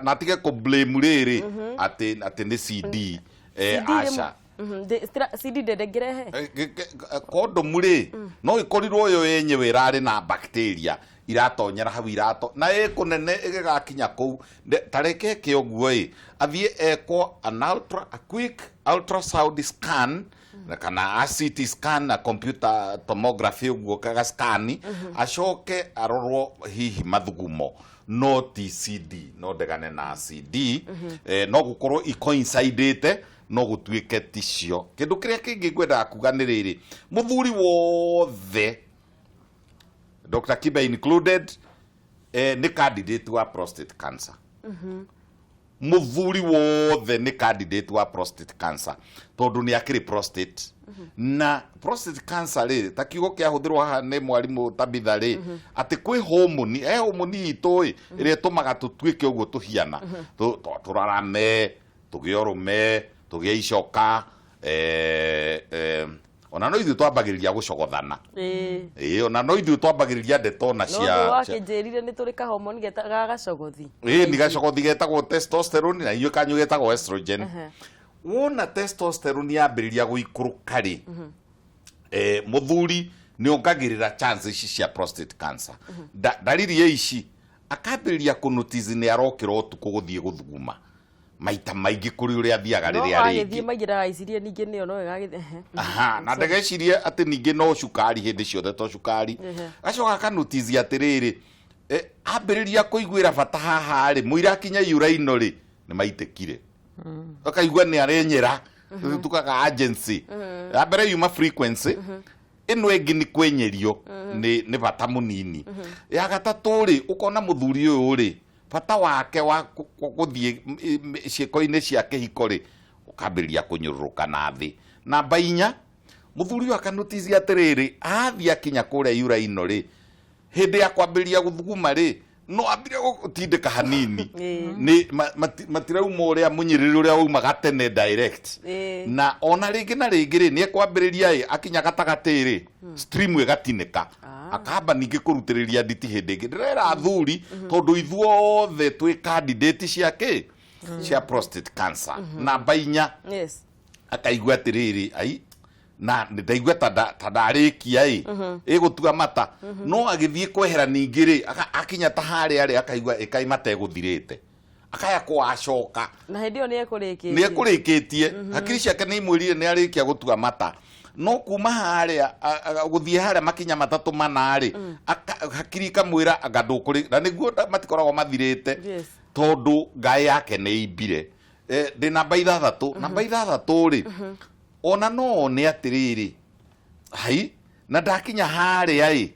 na atige kũ blame rĩrĩ atĩ nĩ CD, CD aca. CD ndĩngĩrehe. Kondomu rĩ, no ĩkorirwo yo yenyewe ĩrarĩ na bacteria iratonyera hau, irato na ĩ kũnene ĩgĩgakinya kũu. Ta reke eke ũguo, ĩ athiĩ ekwo an ultra, a quick ultrasound scan na kana a CT scan na computer tomography ũguo kaga scan, acoke arorwo hihi mathugumo, no ti CD. No ndegane na CD, no gũkorwo icoincidĩte, no gũtuĩke ticio. Kĩndũ kĩrĩa kĩngĩ ngwendaga kuga nĩ rĩrĩ, mũthuri wothe, Dr. Kibe included, nĩ candidate wa prostate cancer. Mũthuri wothe nĩ candidate wa prostate cancer tondũ nĩ akĩrĩ prostate. Na prostate cancer rĩ, ta kiugo kĩahũthĩrwo haha nĩ mwarimũ Tabitha rĩ, atĩ kwĩ homoni, he homoni itũ ĩ ĩrĩa ĩtũmaga tũtuĩke ũguo tũhiana, tũrarame, tũgĩe ũrũme, tũgĩe icoka, ona no ithuĩ twambagĩrĩria gũcogothana. Ĩĩ, ona no ithuĩ twambagĩrĩria ndeto ona No cia wakĩnjĩrire nĩ tũrĩ kahomoni ga gacogothi. Ĩĩ, nĩ gacogothi getagwo testosterone na inyuĩ kanyu getagwo estrogen. Wona testosterone yambĩrĩria gũikũrũka rĩ, mũthuri nĩ ongagĩrĩra chances ici cia prostate cancer. Ndariri ya ici, akambĩrĩria kũnotice nĩ arokĩra ũtukũ gũthiĩ gũthuguma maita maingĩ kũrĩ ũrĩa athiaga No rĩrĩa wagĩthiĩ rĩngĩ. maingĩ ndagaicirie ningĩ nĩyo no ĩgagĩthiĩ ehe. Aha, na ndagecirie atĩ ningĩ no cukari hĩndĩ ciothe, to cukari. Gacoka akanotice atĩrĩrĩ, Ambĩrĩria kũiguĩra bata haha rĩ, mũira akinya uraino rĩ, nĩ maitĩkire, akaigua nĩ arenyera. Tukaga agency ya mbere yuma frequency, ĩno ĩngĩ nĩ kwenyerio nĩ bata mũnini. Ya gatatũ rĩ, ũkona mũthuri ũyũ rĩ, bata wake wa gũthiĩ ciĩko-inĩ cia kĩhiko rĩ, ũkambĩrĩria kũnyũrũrũka na thĩ. Namba 4, mũthuri ũyũ akanotisi atĩrĩrĩ, athiĩ akinya kũrĩa uraino rĩ, hĩndĩ ya kwambĩrĩria gũthuguma rĩ, no ambire gũtindĩka hanini, nĩ matirauma ũrĩa mũnyĩrĩrĩ ũrĩa waumaga tene direct. Na ona rĩngĩ na rĩngĩ rĩ, nĩ ekwambĩrĩria ĩ, akinya gatagatĩ rĩ, stream ĩgatinĩka, akamba ningĩ kũrutĩrĩria nditi hĩndĩ ĩngĩ. Ndĩrera athuri tondũ ithuothe twĩ candidate cia kĩ, cia prostate cancer. Namba 4, akaigua atĩrĩrĩ, ai, na nĩ ndaigua ta ndarĩkia ĩ ĩgũtua mata, no agĩthiĩ kwehera ningĩ rĩ, akinya ta harĩa rĩ, akaigua ĩkai mategũthirĩte, akaya kwacoka. Na hĩndĩ ĩyo nĩ ekũrĩkĩtie. Nĩ ekũrĩkĩtie, hakiri ciake nĩ imwĩrire nĩ arĩkia gũtua mata, no kuma harĩa gũthiĩ harĩa makinya matatũ mana rĩ, hakiri ikamwĩra anga ndũkũrĩ, na nĩguo matikoragwo mathirĩte, tondũ ngaĩ yake nĩ imbire. Ndĩ namba 6. Namba 6 rĩ, ona no one atĩrĩrĩ, hai, na ndakinya harĩa ĩ,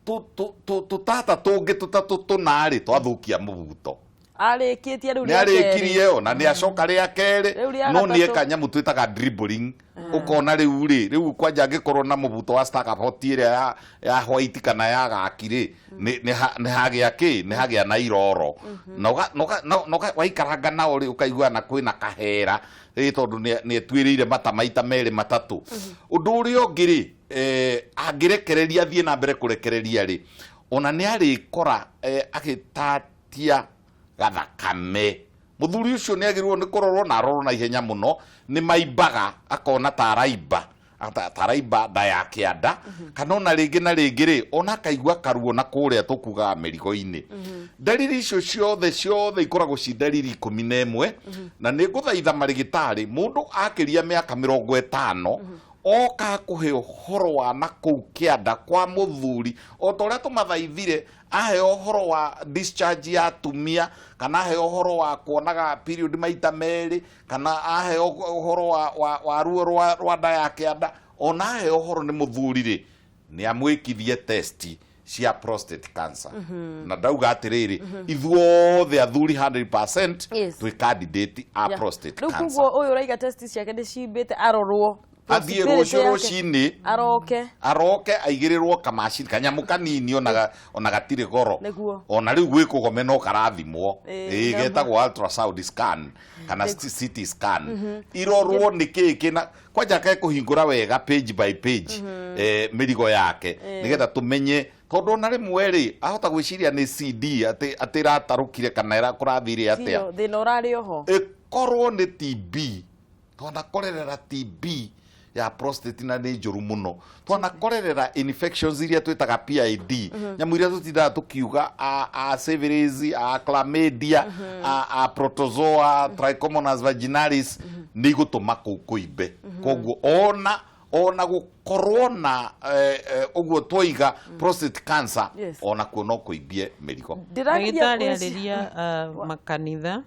tũtata tũngĩ tũtatũ tũna rĩ, twathũkia mũbuto. Arĩkĩtie rĩu nĩ rĩa kerĩ. Arĩkirie, ona nĩ acoka rĩa kerĩ. Rĩu rĩa no nĩ gatatũ. eka nyamũ twĩtaga dribbling, ũkona rĩu rĩ, rĩu kwanja angĩkorwo na mũbuto wa Stagaport ĩrĩa ya white kana ya gaki rĩ, nĩ hagĩa kĩ, nĩ hagĩa na iroro, na waikaranga nao rĩ, ũkaigua na kwĩna kahera ĩ, tondũ nĩ etuĩrĩire mata maita merĩ matatũ. Ũndũ ũrĩa ũngĩ rĩ, angĩrekereria athiĩ na mbere kũrekereria rĩ, ona nĩ arĩkora agĩtatia gathakame. Mũthuri ũcio nĩ agĩrĩirwo nĩ kũrorwo na arorwo na ihenya mũno. Nĩ maimbaga, akona ta araimba, ta araimba nda ya kĩanda, kana ona rĩngĩ na rĩngĩ rĩ, ona akaigua karuo na kũrĩa tũkugaga mĩrigo-inĩ. Ndariri icio ciothe ciothe ikoragwo ci ndariri 11, na nĩ ngũthaitha marĩgĩtarĩ, mũndũ akĩria mĩaka 50 oka kũhe ũhoro wa na kũu kĩanda kwa mũthuri, o ta ũrĩa tũmathaithire aheo ũhoro wa discharge ya atumia, kana aheo ũhoro wa kuonaga period maita merĩ, kana aheo ũhoro wa ruo rwa nda ya kĩanda, ona aheo ũhoro nĩ mũthuri rĩ, nĩ amwĩkithie test cia prostate cancer. Na ndauga atĩrĩrĩ, ithuothe athuri 100% twĩ candidate a prostate Rĩu cancer. Koguo ũyũ ũraiga test ciake nĩ cimbĩte, arorwo Athiĩ possibility rũciũ yake. Rũcinĩ aroke. Aroke aigĩrĩrwo kamacini, kanyamũ kanini, ona gatirĩ goro. Ona rĩu gwĩ kũgome no karathimwo. Ĩĩ, getagwo ultrasound scan kana CT scan, irorwo nĩ kĩĩ kĩna kwanja kekũhingũra wega page by page, mĩrigo yake, nĩgetha tũmenye, tondũ ona rĩmwe rĩ, ahota gwĩciria nĩ CD atĩ ĩratarũkire kana kũrathire atĩa. Tiyo, thĩna ũrarĩ oho. Ĩkorwo nĩ TB. Twanakorerera TB ya prostate na nĩ njũru mũno. Twanakorerera infections iria twĩtaga PID, nyamũ iria tũtindaga tũkiuga a syphilis, a chlamydia, a protozoa, Trichomonas vaginalis, nĩ igũtũma kũu kũimbe. Koguo ona gũkorwo na ũguo twoiga prostate cancer, ona kuo no kũimbie mĩrigo. Ndĩrageria Ndagĩtarĩ, arĩria makanitha,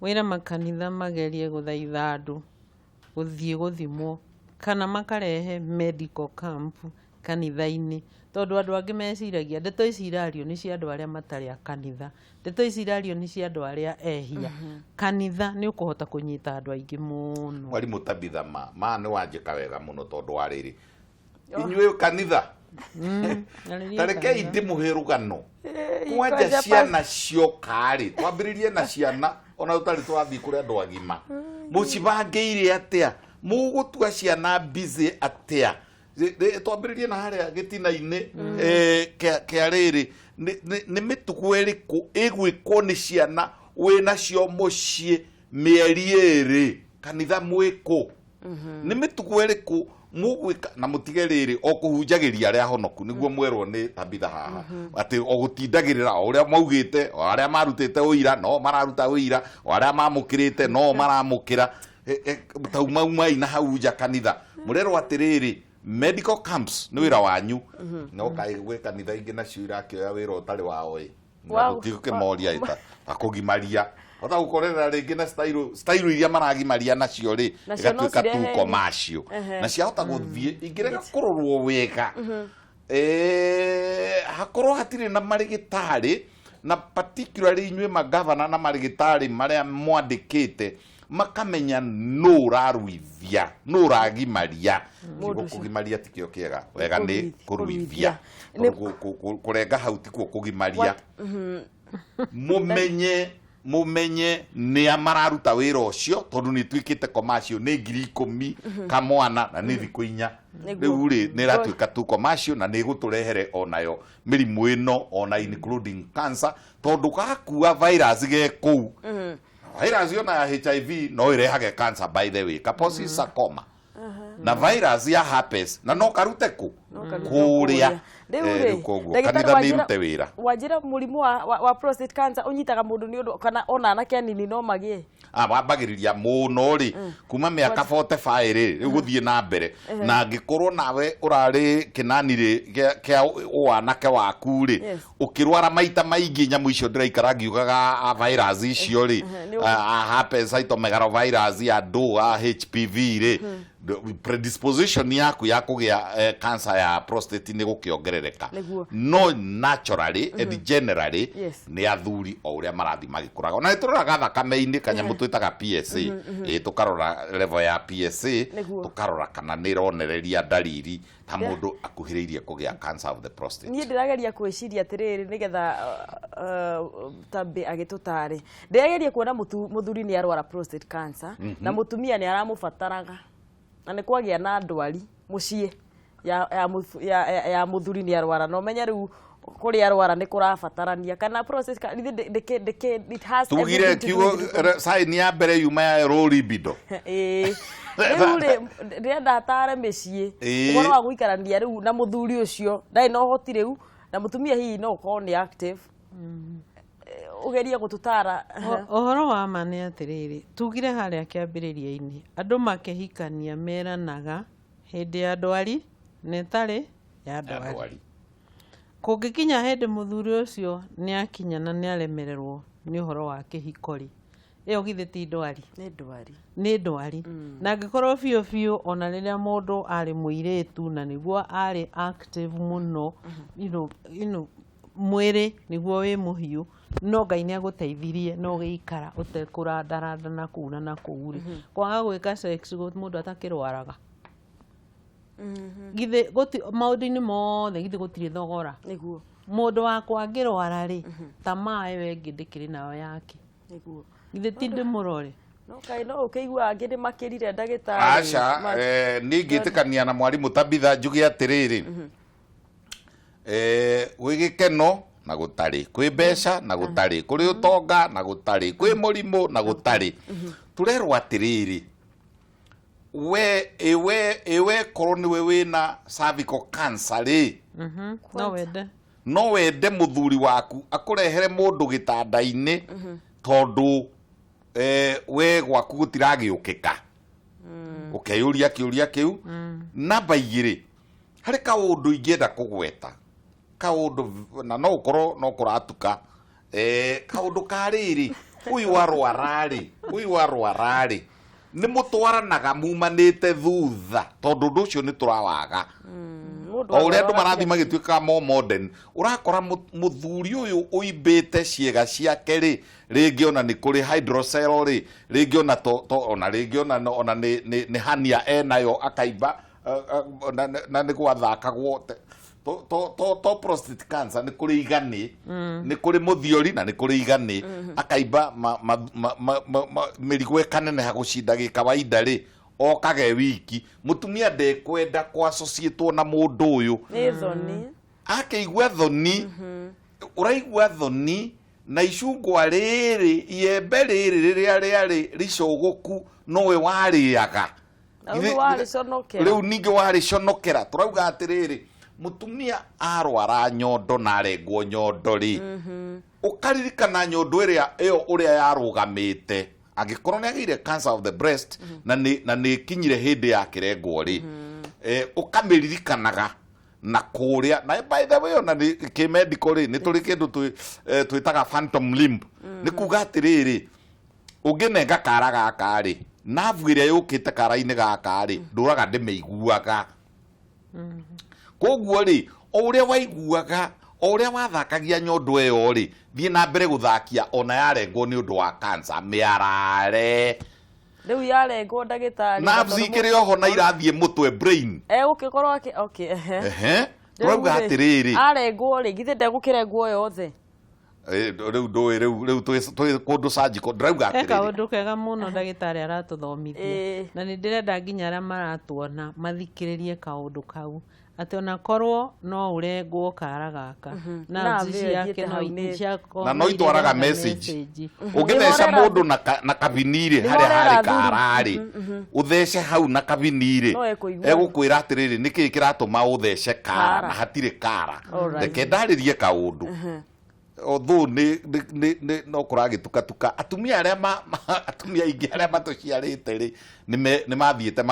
wĩra makanitha magerie gũthaitha andũ gũthiĩ gũthimwo, kana makarehe medical camp kanitha-inĩ, tondũ andũ angĩ meciragia ndeto ici irario nĩ cia andũ arĩa matarĩ a kanitha, ndeto ici irario nĩ cia andũ arĩa ehia. Kanitha nĩ ũkũhota kũnyita andũ aingĩ mũno. Mwarimũ Tabitha, ma nĩ wanjĩka wega mũno, tondũ wa rĩrĩ, inyuĩ kanitha, Arĩria ta rekei kanitha. ndĩmũhe rũgano. Kwanja kwanja ciana cioka rĩ, twambĩrĩrie na ciana ona tũtarĩ tũrathiĩ kũrĩ andũ agima. Mũcibangĩire atĩa? Mũgũtua ciana busy atĩa? Twambĩrĩrie na harĩa gĩtina-inĩ, kĩa rĩrĩ, nĩ mĩtugo ĩrĩkũ ĩgwĩkwo nĩ ciana wĩnacio mũciĩ mĩeri 2 kanitha mwĩkũ? Nĩ mĩtugo ĩrĩkũ mũgwĩka na mũtige rĩrĩ o kũhunjagĩria arĩa honoku, nĩguo mwerwo nĩ Tabitha haha atĩ o gũtindagĩrĩra o ũrĩa maugĩte, o arĩa marutĩte ũira no mararuta ũira, o arĩa mamũkĩrĩte no maramũkĩra. Taumaumai na hau nja kanitha, mũrerwo atĩrĩrĩ, Medical camps nĩ wĩra wanyu, no kaĩ gwĩ kanitha ingĩ nacio irakĩoya wĩra ũtarĩ wao ĩ na gũtigũkĩmoria ĩ ta kũgimaria hota gũkorerera rĩngĩ na style iria maragimaria nacio rĩ, Nacio no ĩgatuĩka tu cirehe- commercial na ciahota gũthiĩ ingĩrega kũrorwo wega, hakorwo hatirĩ na marĩgĩtarĩ, na particularly inyuĩ magavana na marĩgĩtarĩ marĩa mwandĩkĩte makamenya nũ ũraruithia, nũ ũragimaria. Mũndũ Kiugo ũcio. kũgimaria tikĩo kĩega, wega nĩ Kũruithia. kũruithia. Tondũ kũrenga hau tikuo kũgimaria. Mũmenye nĩa mararuta wĩra ũcio, tondũ nĩ ĩtuĩkĩte commercial, nĩ 10,000 kamwana na nĩ thikũ 4. Nĩguo. Rĩu rĩ, nĩ ĩratuĩka tu commercial na nĩ ĩgũtũrehere onayo mĩrimũ ĩno, ona including cancer, tondũ gakua virus ge kũu, virus ona ya HIV no ĩrehage cancer, by the way, Kaposi sarcoma na virus ya herpes, na no karute kũ? No karute Kũrĩa. Rĩu Eh, rĩ, rĩu koguo ndagĩtarĩ, kanitha nĩ wanjĩra- ĩrute wĩra. Wanjĩra mũrimũ wa prostate cancer ũnyitaga mũndũ nĩ ũndũ kana ona anake anini no magĩe? Wambagĩrĩria mũno rĩ kuma mĩaka 45 rĩ, rĩu gũthiĩ na mbere, na angĩkorwo nawe ũrarĩ kĩnani rĩ kĩa ũanake waku rĩ, ũkĩrwara maita maingĩ nyamũ icio ndĩraikara ngiugaga a virus icio rĩ, a herpes, cytomegalovirus, andũ a HPV rĩ, predisposition yaku ya kũgĩa cancer ya prostate nĩ gũkĩongerereka. No naturally and generally nĩ athuri o ũrĩa marathiĩ magĩkũraga. Ona nĩ tũroraga thakame-inĩ kanyamũ twĩtaga PSA, ĩ tũkarora level ya PSA, tũkarora kana nĩ ĩronereria ndariri ta mũndũ akuhĩrĩirie kũgĩa cancer of the prostate. Niĩ ndĩrageria gwĩciria atĩrĩrĩ, nĩgetha Tambĩ agĩtũtare, ndĩrageria kuona mũthuri nĩ arwara prostate cancer na mũtumia nĩ aramũbataraga na nĩ kwagĩa na ndwari mũciĩ ya mũthuri nĩ arwara, na ũmenye rĩu kũrĩa arwara nĩ kũrabatarania kana prostate ndĩkĩ it has tugire everything to do kiugo with sign ya mbere yuma ya low libido. Ĩĩ, rĩu rĩ, ndĩrenda atare mĩciĩ ũhoro wa gũikarania rĩu na mũthuri ũcio ndarĩ na ũhoti rĩu na mũtumia hihi no ũkorwo nĩ active. Ũgerie gũtũtara. Ũhoro wa ma nĩ atĩrĩrĩ, tugire harĩa kĩambĩrĩria-inĩ, andũ makĩhikania meranaga hĩndĩ ya ndwari na ĩtarĩ ya ndwari. Ndwari. Kũngĩkinya hĩndĩ mũthuri ũcio nĩ akinya na nĩ aremererwo nĩ ũhoro wa kĩhiko rĩ, ĩyo githĩ ti ndwari? Nĩ ndwari. Nĩ ndwari. Na angĩkorwo biũ biũ ona rĩrĩa mũndũ arĩ mũirĩtu na nĩguo arĩ active mũno, mwĩrĩ nĩguo wĩ mũhiũ, no Ngai nĩ agũteithirie na ũgĩikara ũtekũrandaranda na kũu na kũu rĩ, kwaga gwĩka sex mũndũ atakĩrwaraga, githĩ maũndũ-inĩ mothe githĩ gũtirĩ thogora? Mũndũ wakwa angĩrwara rĩ, ta maĩ we ĩngĩ ndĩkĩrĩ nayo yake, githĩ ti ndĩmũrore? No kaĩ no ũkĩigua angĩ nĩ makĩrire, ndagĩtarĩ? Aca, niĩ ngĩtĩkania na mwarimũ Tabitha, njuge atĩrĩrĩ, gwĩ gĩkeno na gũtarĩ, kwĩ mbeca na gũtarĩ, kũrĩ ũtonga na gũtarĩ, kwĩ mũrimũ na gũtarĩ, tũrerwo atĩrĩrĩ, we ĩwe ĩwe korwo nĩwe wĩna cervical cancer rĩ, No wende? No wende mũthuri waku akũrehere mũndũ gĩtanda-inĩ tondũ we gwaku gũtiragĩũkĩka? Ũkeyũria kĩũria kĩu. Namba 2, harĩ kaũndũ ingĩenda kũgweta, kaũndũ na no ũkorwo no kũratuka, kaũndũ ka rĩrĩ, ũyũ arwara rĩ, nĩ mũtwaranaga mumanĩte thutha, tondũ ũndũ ũcio nĩ tũrawaga. Mũndũ O ũrĩa andũ arwara marathiĩ magĩtuĩkaga more modern, ũrakora mũthuri ũyũ ũimbĩte ciĩga ciake rĩ, rĩngĩ ona nĩ kũrĩ hydrocele rĩ, rĩngĩ ona to, ona rĩngĩ ona nĩ hernia enayo akaimba, na nĩ gwathakagwo to prostate cancer, nĩ kũrĩ igani, nĩ kũrĩ mũthiori na nĩ kũrĩ igani, akaimba mĩrigo ĩkaneneha gũcinda gĩkawaida rĩ, okage wiki, mũtumia ndekwenda kũ-associatwo na mũndũ ũyũ. Nĩ thoni. Akĩigua thoni, ũraigua thoni na icungwa rĩrĩ, iembe rĩrĩ rĩrĩa rĩarĩ rĩcũgũku nowe warĩaga. Na rĩu warĩconokera. Rĩu ningĩ warĩconokera. Tũrauga atĩrĩrĩ, mũtumia arwara nyondo na arengwo nyondo rĩ, ũkaririkana nyondo ĩrĩa ĩyo ũrĩa yarũgamĩte, angĩkorwo nĩ agĩire cancer of the breast na nĩ kinyire hĩndĩ ya kĩrengwo rĩ, Ũkamĩririkanaga na kũrĩa na by the way, ona nĩ kĩmedical rĩ, nĩ tũrĩ kĩndũ twĩtaga phantom limb. Nĩ kuga atĩrĩrĩ, ũngĩnenga kara gaka rĩ, nerve ĩrĩa yũkĩte kara-inĩ gaka rĩ, ndũraga ndĩmĩiguaga. Koguo rĩ, o ũrĩa waiguaga, o ũrĩa wathakagia nyondo ĩyo rĩ, thiĩ na mbere gũthakia ona yarengwo nĩ ũndũ wa cancer, mĩarare. Rĩu yarengwo, ndagĩtarĩ, Nerves ikĩrĩ oho na irathiĩ mũtwe, brain. Egũkĩkorwo akĩ okay, ehe. Ehe, tũrauga Rĩu rĩ, atĩrĩrĩ, arengwo rĩ, githĩ ndegũkĩrengwo yothe? Rĩu ndũĩ, rĩu twĩ kũndũ surgical, ndĩrauga He atĩrĩrĩ, kaũndũ kega mũno ndagĩtarĩ aratũthomithia, na nĩ ndĩrenda nginya arĩa maratuona mathikĩrĩrie kaũndũ kau, atĩ ona korwo no ũrengwo kara gaka, nerves Nerve ĩyo ciake ĩthiĩte no hau ciako Na no itwaraga irehaga message. message. Ũngĩtheca Nĩho mũndũ na kabinirĩ Nĩho harĩa harĩ ũrera athuri. kararĩ, ũthece hau na kabinirĩ, No ekũigua. Egũkwĩra atĩrĩrĩ, nĩkĩĩ kĩratũma ũthece kara Kara. na hatirĩ kara? Alright. Reke ndarĩrie kaũndũ, although nĩ no kũragĩtukatuka atumia arĩa atumia aingĩ arĩa matũciarĩte rĩ, nĩ mathiĩte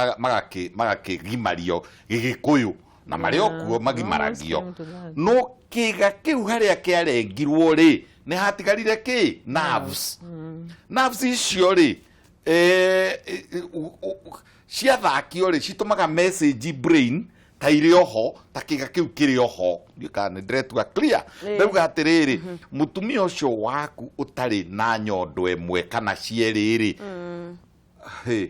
magakĩgimario gĩgĩkũyũ na marĩ o kuo magimaragio. Almost came to that. No kĩga kĩu harĩa kĩarengirwo rĩ, nĩ hatigarire kĩ nerves icio rĩ, ciathakio rĩ, citũmaga message brain ta irĩ oho, ta kĩga kĩu kĩrĩ oho. Ndiũĩ kana nĩ ndĩretua clear. Ndauga atĩrĩrĩ, mũtumia ũcio waku ũtarĩ na nyondo ĩmwe kana cierĩ rĩ, hĩ,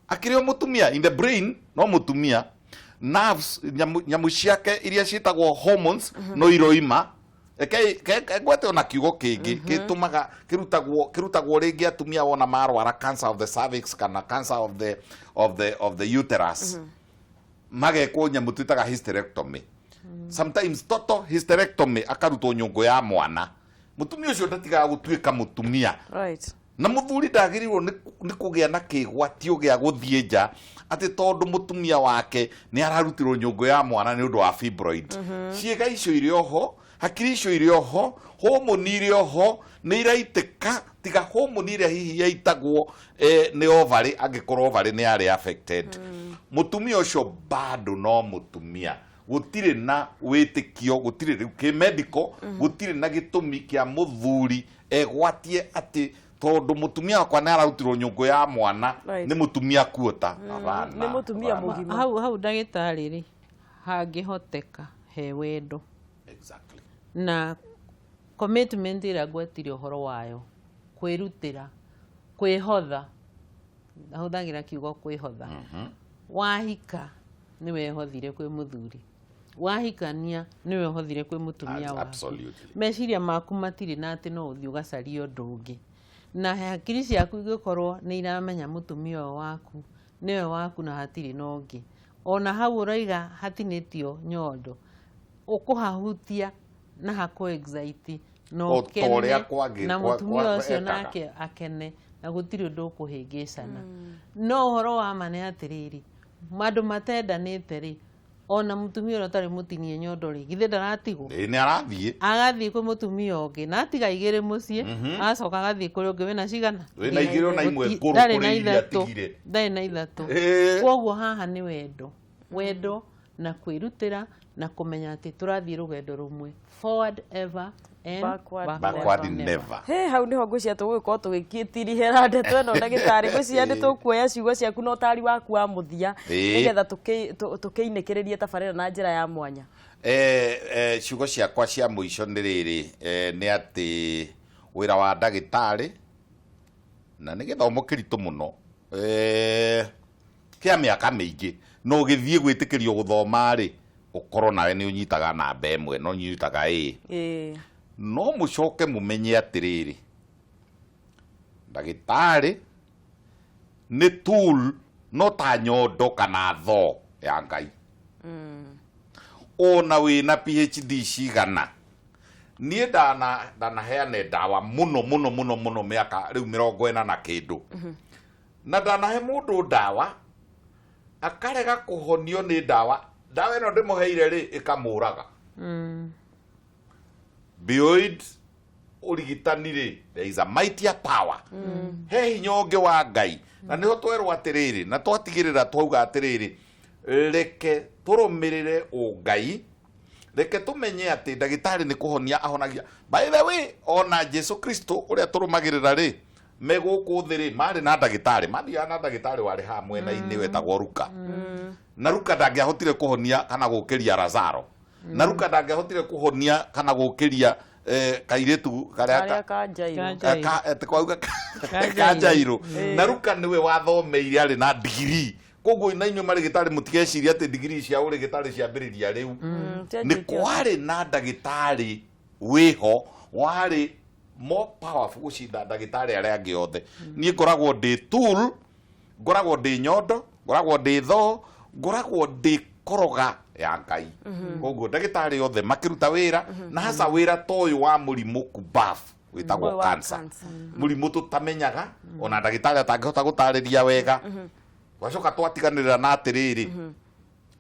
akĩrĩ o mũtumia in the brain, no mũtumia nerves, nyamũ ciake iria ciĩtagwo hormones no iroima. Reke ngwete ona kiugo kĩngĩ gĩtũmaga kĩrutagwo rĩngĩ atumia wona marwara cancer of the cervix kana cancer of the uterus, magekwo nyamũ twĩtaga hysterectomy, sometimes total hysterectomy, akarutwo nyũngũ ya mwana. Mũtumia ũcio ndatigaga gũtuĩka mũtumia. Na mũthuri ndagĩrĩirwo nĩ kũgĩa na kĩgwatio gĩa gũthiĩ nja atĩ tondũ mũtumia wake nĩ ararutirwo nyũngũ ya mwana nĩ ũndũ wa fibroid. Ciĩga icio irĩ oho, hakiri icio irĩ oho, homoni irĩ oho, nĩ iraitĩka, tiga homoni ĩrĩa hihi yaitagwo nĩ ovary, angĩkorwo ovary nĩ yarĩ affected. Mũtumia ũcio bado no mũtumia. Gũtirĩ na wĩtĩkio, gũtirĩ rĩu kĩmedical, gũtirĩ na gĩtũmi kĩa mũthuri egwatie atĩ tondũ mũtumia wakwa nĩ ararutirwo nyũngũ ya mwana, nĩ mũtumia kuota. Hapana, Nĩ mũtumia hapana. mũgima. Hau ndagĩtarĩ rĩ, hangĩhoteka he wendo na commitment ĩrĩa ngwetire ũhoro wayo, kwĩrutĩra, kwĩhotha, ahũthagĩra kiugo kwĩhotha. Wahika nĩ wehothire kwĩ mũthuri, wahikania nĩ wehothire kwĩ mũtumia waku. Meciria maku matirĩ na atĩ no ũthiĩ ũgacarie ũndũ ũngĩ, na hakiri ciaku igĩkorwo nĩ iramenya mũtumia ũyũ waku nĩwe waku na hatirĩ na ũngĩ. Ona hau ũroiga hatinĩtio nyondo, ũkũhahutia na hakũ excite na O ta ũrĩa ũkene na mũtumia ũcio ekaga. Nake akene na gũtirĩ ũndũ ũkũhĩngĩcana. No ũhoro wa ma nĩ atĩrĩrĩ, andũ matendanĩte rĩ, ona mũtumia ũrĩa ũtarĩ mũtinie nyondo rĩ, githĩ ndaratigwo? Ĩĩ, nĩ arathiĩ. Agathiĩ kwĩ mũtumia ũngĩ na atiga igĩrĩ mũciĩ, agacoka agathiĩ kũrĩ ũngĩ wĩna cigana? Wĩna igĩrĩ ona imwe ngũrũ Ndarĩ kũrĩ na iria ithatũ. atigire. Ndarĩ na ithatũ. Koguo haha nĩ wendo, wendo na kwĩrutĩra na kũmenya atĩ tũrathiĩ rũgendo rũmwe, forward ever and Backward backward never. He hau niho ngwĩciria tũgũgĩkorwo tũgĩgĩtirihĩra ndeto ĩno. Ndagĩtarĩ, ngwĩciria nĩ tũkuoya ciugo ciaku na ũtari waku wa mũthia, nĩgetha tũkĩinĩkĩrĩrie tabarĩra na njĩra ya mwanya. Ciugo ciakwa cia mũico nĩ rĩrĩ, nĩ atĩ wĩra wa ndagĩtarĩ na nĩ gĩthomo kĩritũ mũno, kĩa mĩaka mĩingĩ, no ũgĩthiĩ gwĩtĩkĩrio gũthoma rĩ, ũkorwo nawe nĩ ũnyitaga namba ĩmwe no ũnyitaga ĩ. No mũcoke mũmenye atĩrĩrĩ, ndagĩtarĩ nĩ tool, no ta nyondo kana thoo ya Ngai. Ona wĩna PhD cigana, niĩ ndanaheane ndawa mũno mũno mũno mũno mĩaka rĩu 40 na kĩndũ, na ndanahe mũndũ ndawa akarega kũhonio nĩ ndawa. Ndawa ĩno ndĩmũheire rĩ, ĩkamũraga. Beyond ũrigitani rĩ, there is a mightier power, he hinya ũngĩ wa Ngai, na nĩho twerwo atĩrĩrĩ, na twatigĩrĩra twauga atĩrĩrĩ, Reke tũrũmĩrĩre ũngai, reke tũmenye atĩ ndagĩtarĩ nĩ kũhonia ahonagia. By the way, ona Jesu Kristo ũrĩa tũrũmagĩrĩra rĩ, me gũkũ thĩ rĩ, marĩ na ndagĩtarĩ, mathiaga na ndagĩtarĩ warĩ haha mwena-inĩ wetagwo Luka. Na Luka ndangĩahotire kũhonia kana gũkĩria Lazaro, na Luka ndangĩahotire kũhonia kana gũkĩria kairĩtu karĩa karĩa ka Jairo. Ka Jairo. Kwauga Ka ka Jairo. Jairo. Na Luka nĩwe wathomeire, arĩ na ndigiri. Koguo na inyuĩ marĩgĩtarĩ, mũtigeciria atĩ ndigiri cia ũrĩgĩtarĩ ciambĩrĩria rĩu. Nĩ kwarĩ na ndagĩtarĩ wĩho warĩ more powerful gũcinda ndagĩtarĩ arĩa angĩ othe. Niĩ ngoragwo ndĩ tool, ngoragwo ndĩ nyondo, ngoragwo ndĩ thoo, ngoragwo ndĩ koroga ya Ngai. Koguo ndagĩtarĩ othe makĩruta wĩra, na hasa wĩra ta ũyũ wa mũrimũ kubafu wĩtagwo Ũyũ wa cancer, cancer. Mũrimũ tũtamenyaga, ona ndagĩtarĩ atangĩhota gũtarĩria wega. Twacoka twatiganĩrĩra na atĩrĩrĩ,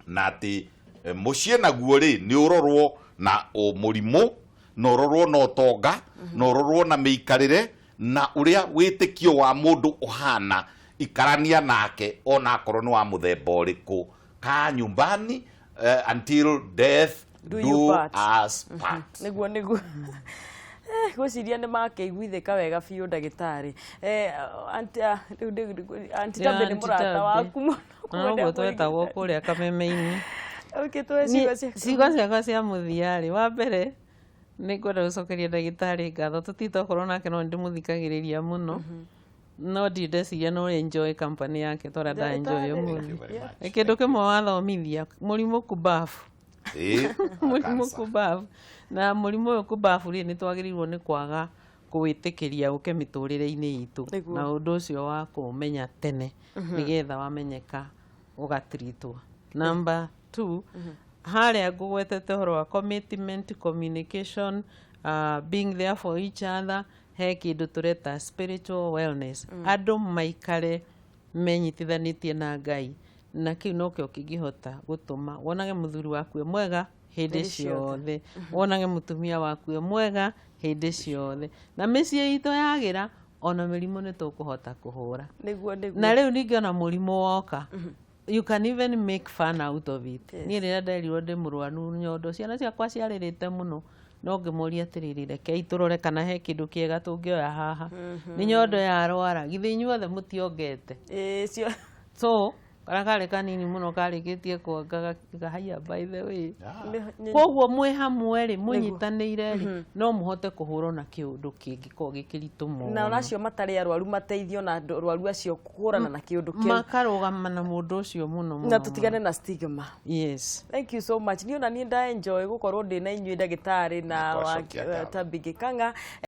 na atĩ mũciĩ naguo rĩ, nĩ ũrorwo na mũrimũ, na ũrorwo na ũtonga, na ũrorwo na mĩikarĩre, na ũrĩa wĩtĩkio wa mũndũ ũhana. Ikarania nake ona akorwo nĩ wa mũthemba ũrĩkũ, kaa nyumbani until death do do you part. Us part. Niguo ngwĩciria nĩ makĩiguithĩka wega biũ, ndagĩtarĩ. Aunty Ya, Tabby nĩ Aunty mũrata Tabby. waku mũno. Na noguo twetagwo kũrĩa kameme-inĩ. Ũkĩtũhe ciugo ciaku. Ciugo ciakwa cia mũthia rĩ, wa mbere nĩ ngwenda gũcokeria ndagĩtarĩ ngatho. Tũtirĩ twakorwo nake, no nĩndĩmũthikagĩrĩria mũno, no ndirĩ ndeciria no enjoy company yake ta ũrĩa nda enjoy Ndagĩtarĩ. ũmũthĩ. Thank you very much. Kĩndũ kĩmwe wathomithia, mũrimũ kubafu, mũrimũ cancer. kubafu, na mũrimũ ũyũ kubafu rĩ, nĩ twagĩrĩirwo nĩ kwaga kũwĩtĩkĩria ũke mĩtũrĩre-inĩ itũ. Nĩguo. Na ũndũ ũcio wa kũũmenya tene, nĩgetha wamenyeka ũgatiritwo. Number two, harĩa ngũgwetete ũhoro wa commitment, communication, being there for each other, he kĩndũ tũreta spiritual wellness. Andũ maikare menyitithanĩtie na Ngai, na kĩu nokĩo kĩngĩhota gũtũma wonage mũthuri waku e mwega hĩndĩ hĩndĩ ciothe. Ciothe, wonage mũtumia waku e mwega hĩndĩ ciothe, na mĩciĩ itũ yagĩra, ona mĩrimũ nĩ tũkũhota kũhũra. Nĩguo. Na rĩu ningĩ ona mũrimũ woka, you can even make fun out of it. Niĩ rĩrĩa nderirwo ndĩ mũrwaru nyondo, ciana ciakwa ciarĩrĩte mũno, no ngĩmoria atĩrĩrĩ, rekei tũrore kana he kĩndũ kĩega tũngĩoya haha. Nĩ nyondo yarwara, githĩ inyuothe mũtiongete? Ĩĩ, cio. So karĩa karĩ kanini mũno karĩkĩtie kuonga gakiuga, "Haiya, by the way." Koguo mwĩ hamwe rĩ, mũnyitanĩire rĩ, no mũhote kũhũrwo na kĩũndũ kĩngĩkorwo gĩkĩritũ mũno. Na ona acio matarĩ arwaru mateithio na andũ arwaru acio kũhũrana na kĩũndũ kĩu. Makarũgama na mũndũ ũcio mũno mũno Na tũtigane na stigma. Yes. Thank you so much. Niĩ ona niĩ nda enjoy gũkorwo ndĩ na inyuĩ, ndagĩtarĩ na Nĩtwacokia ngatho. Tabby Gĩkang'a.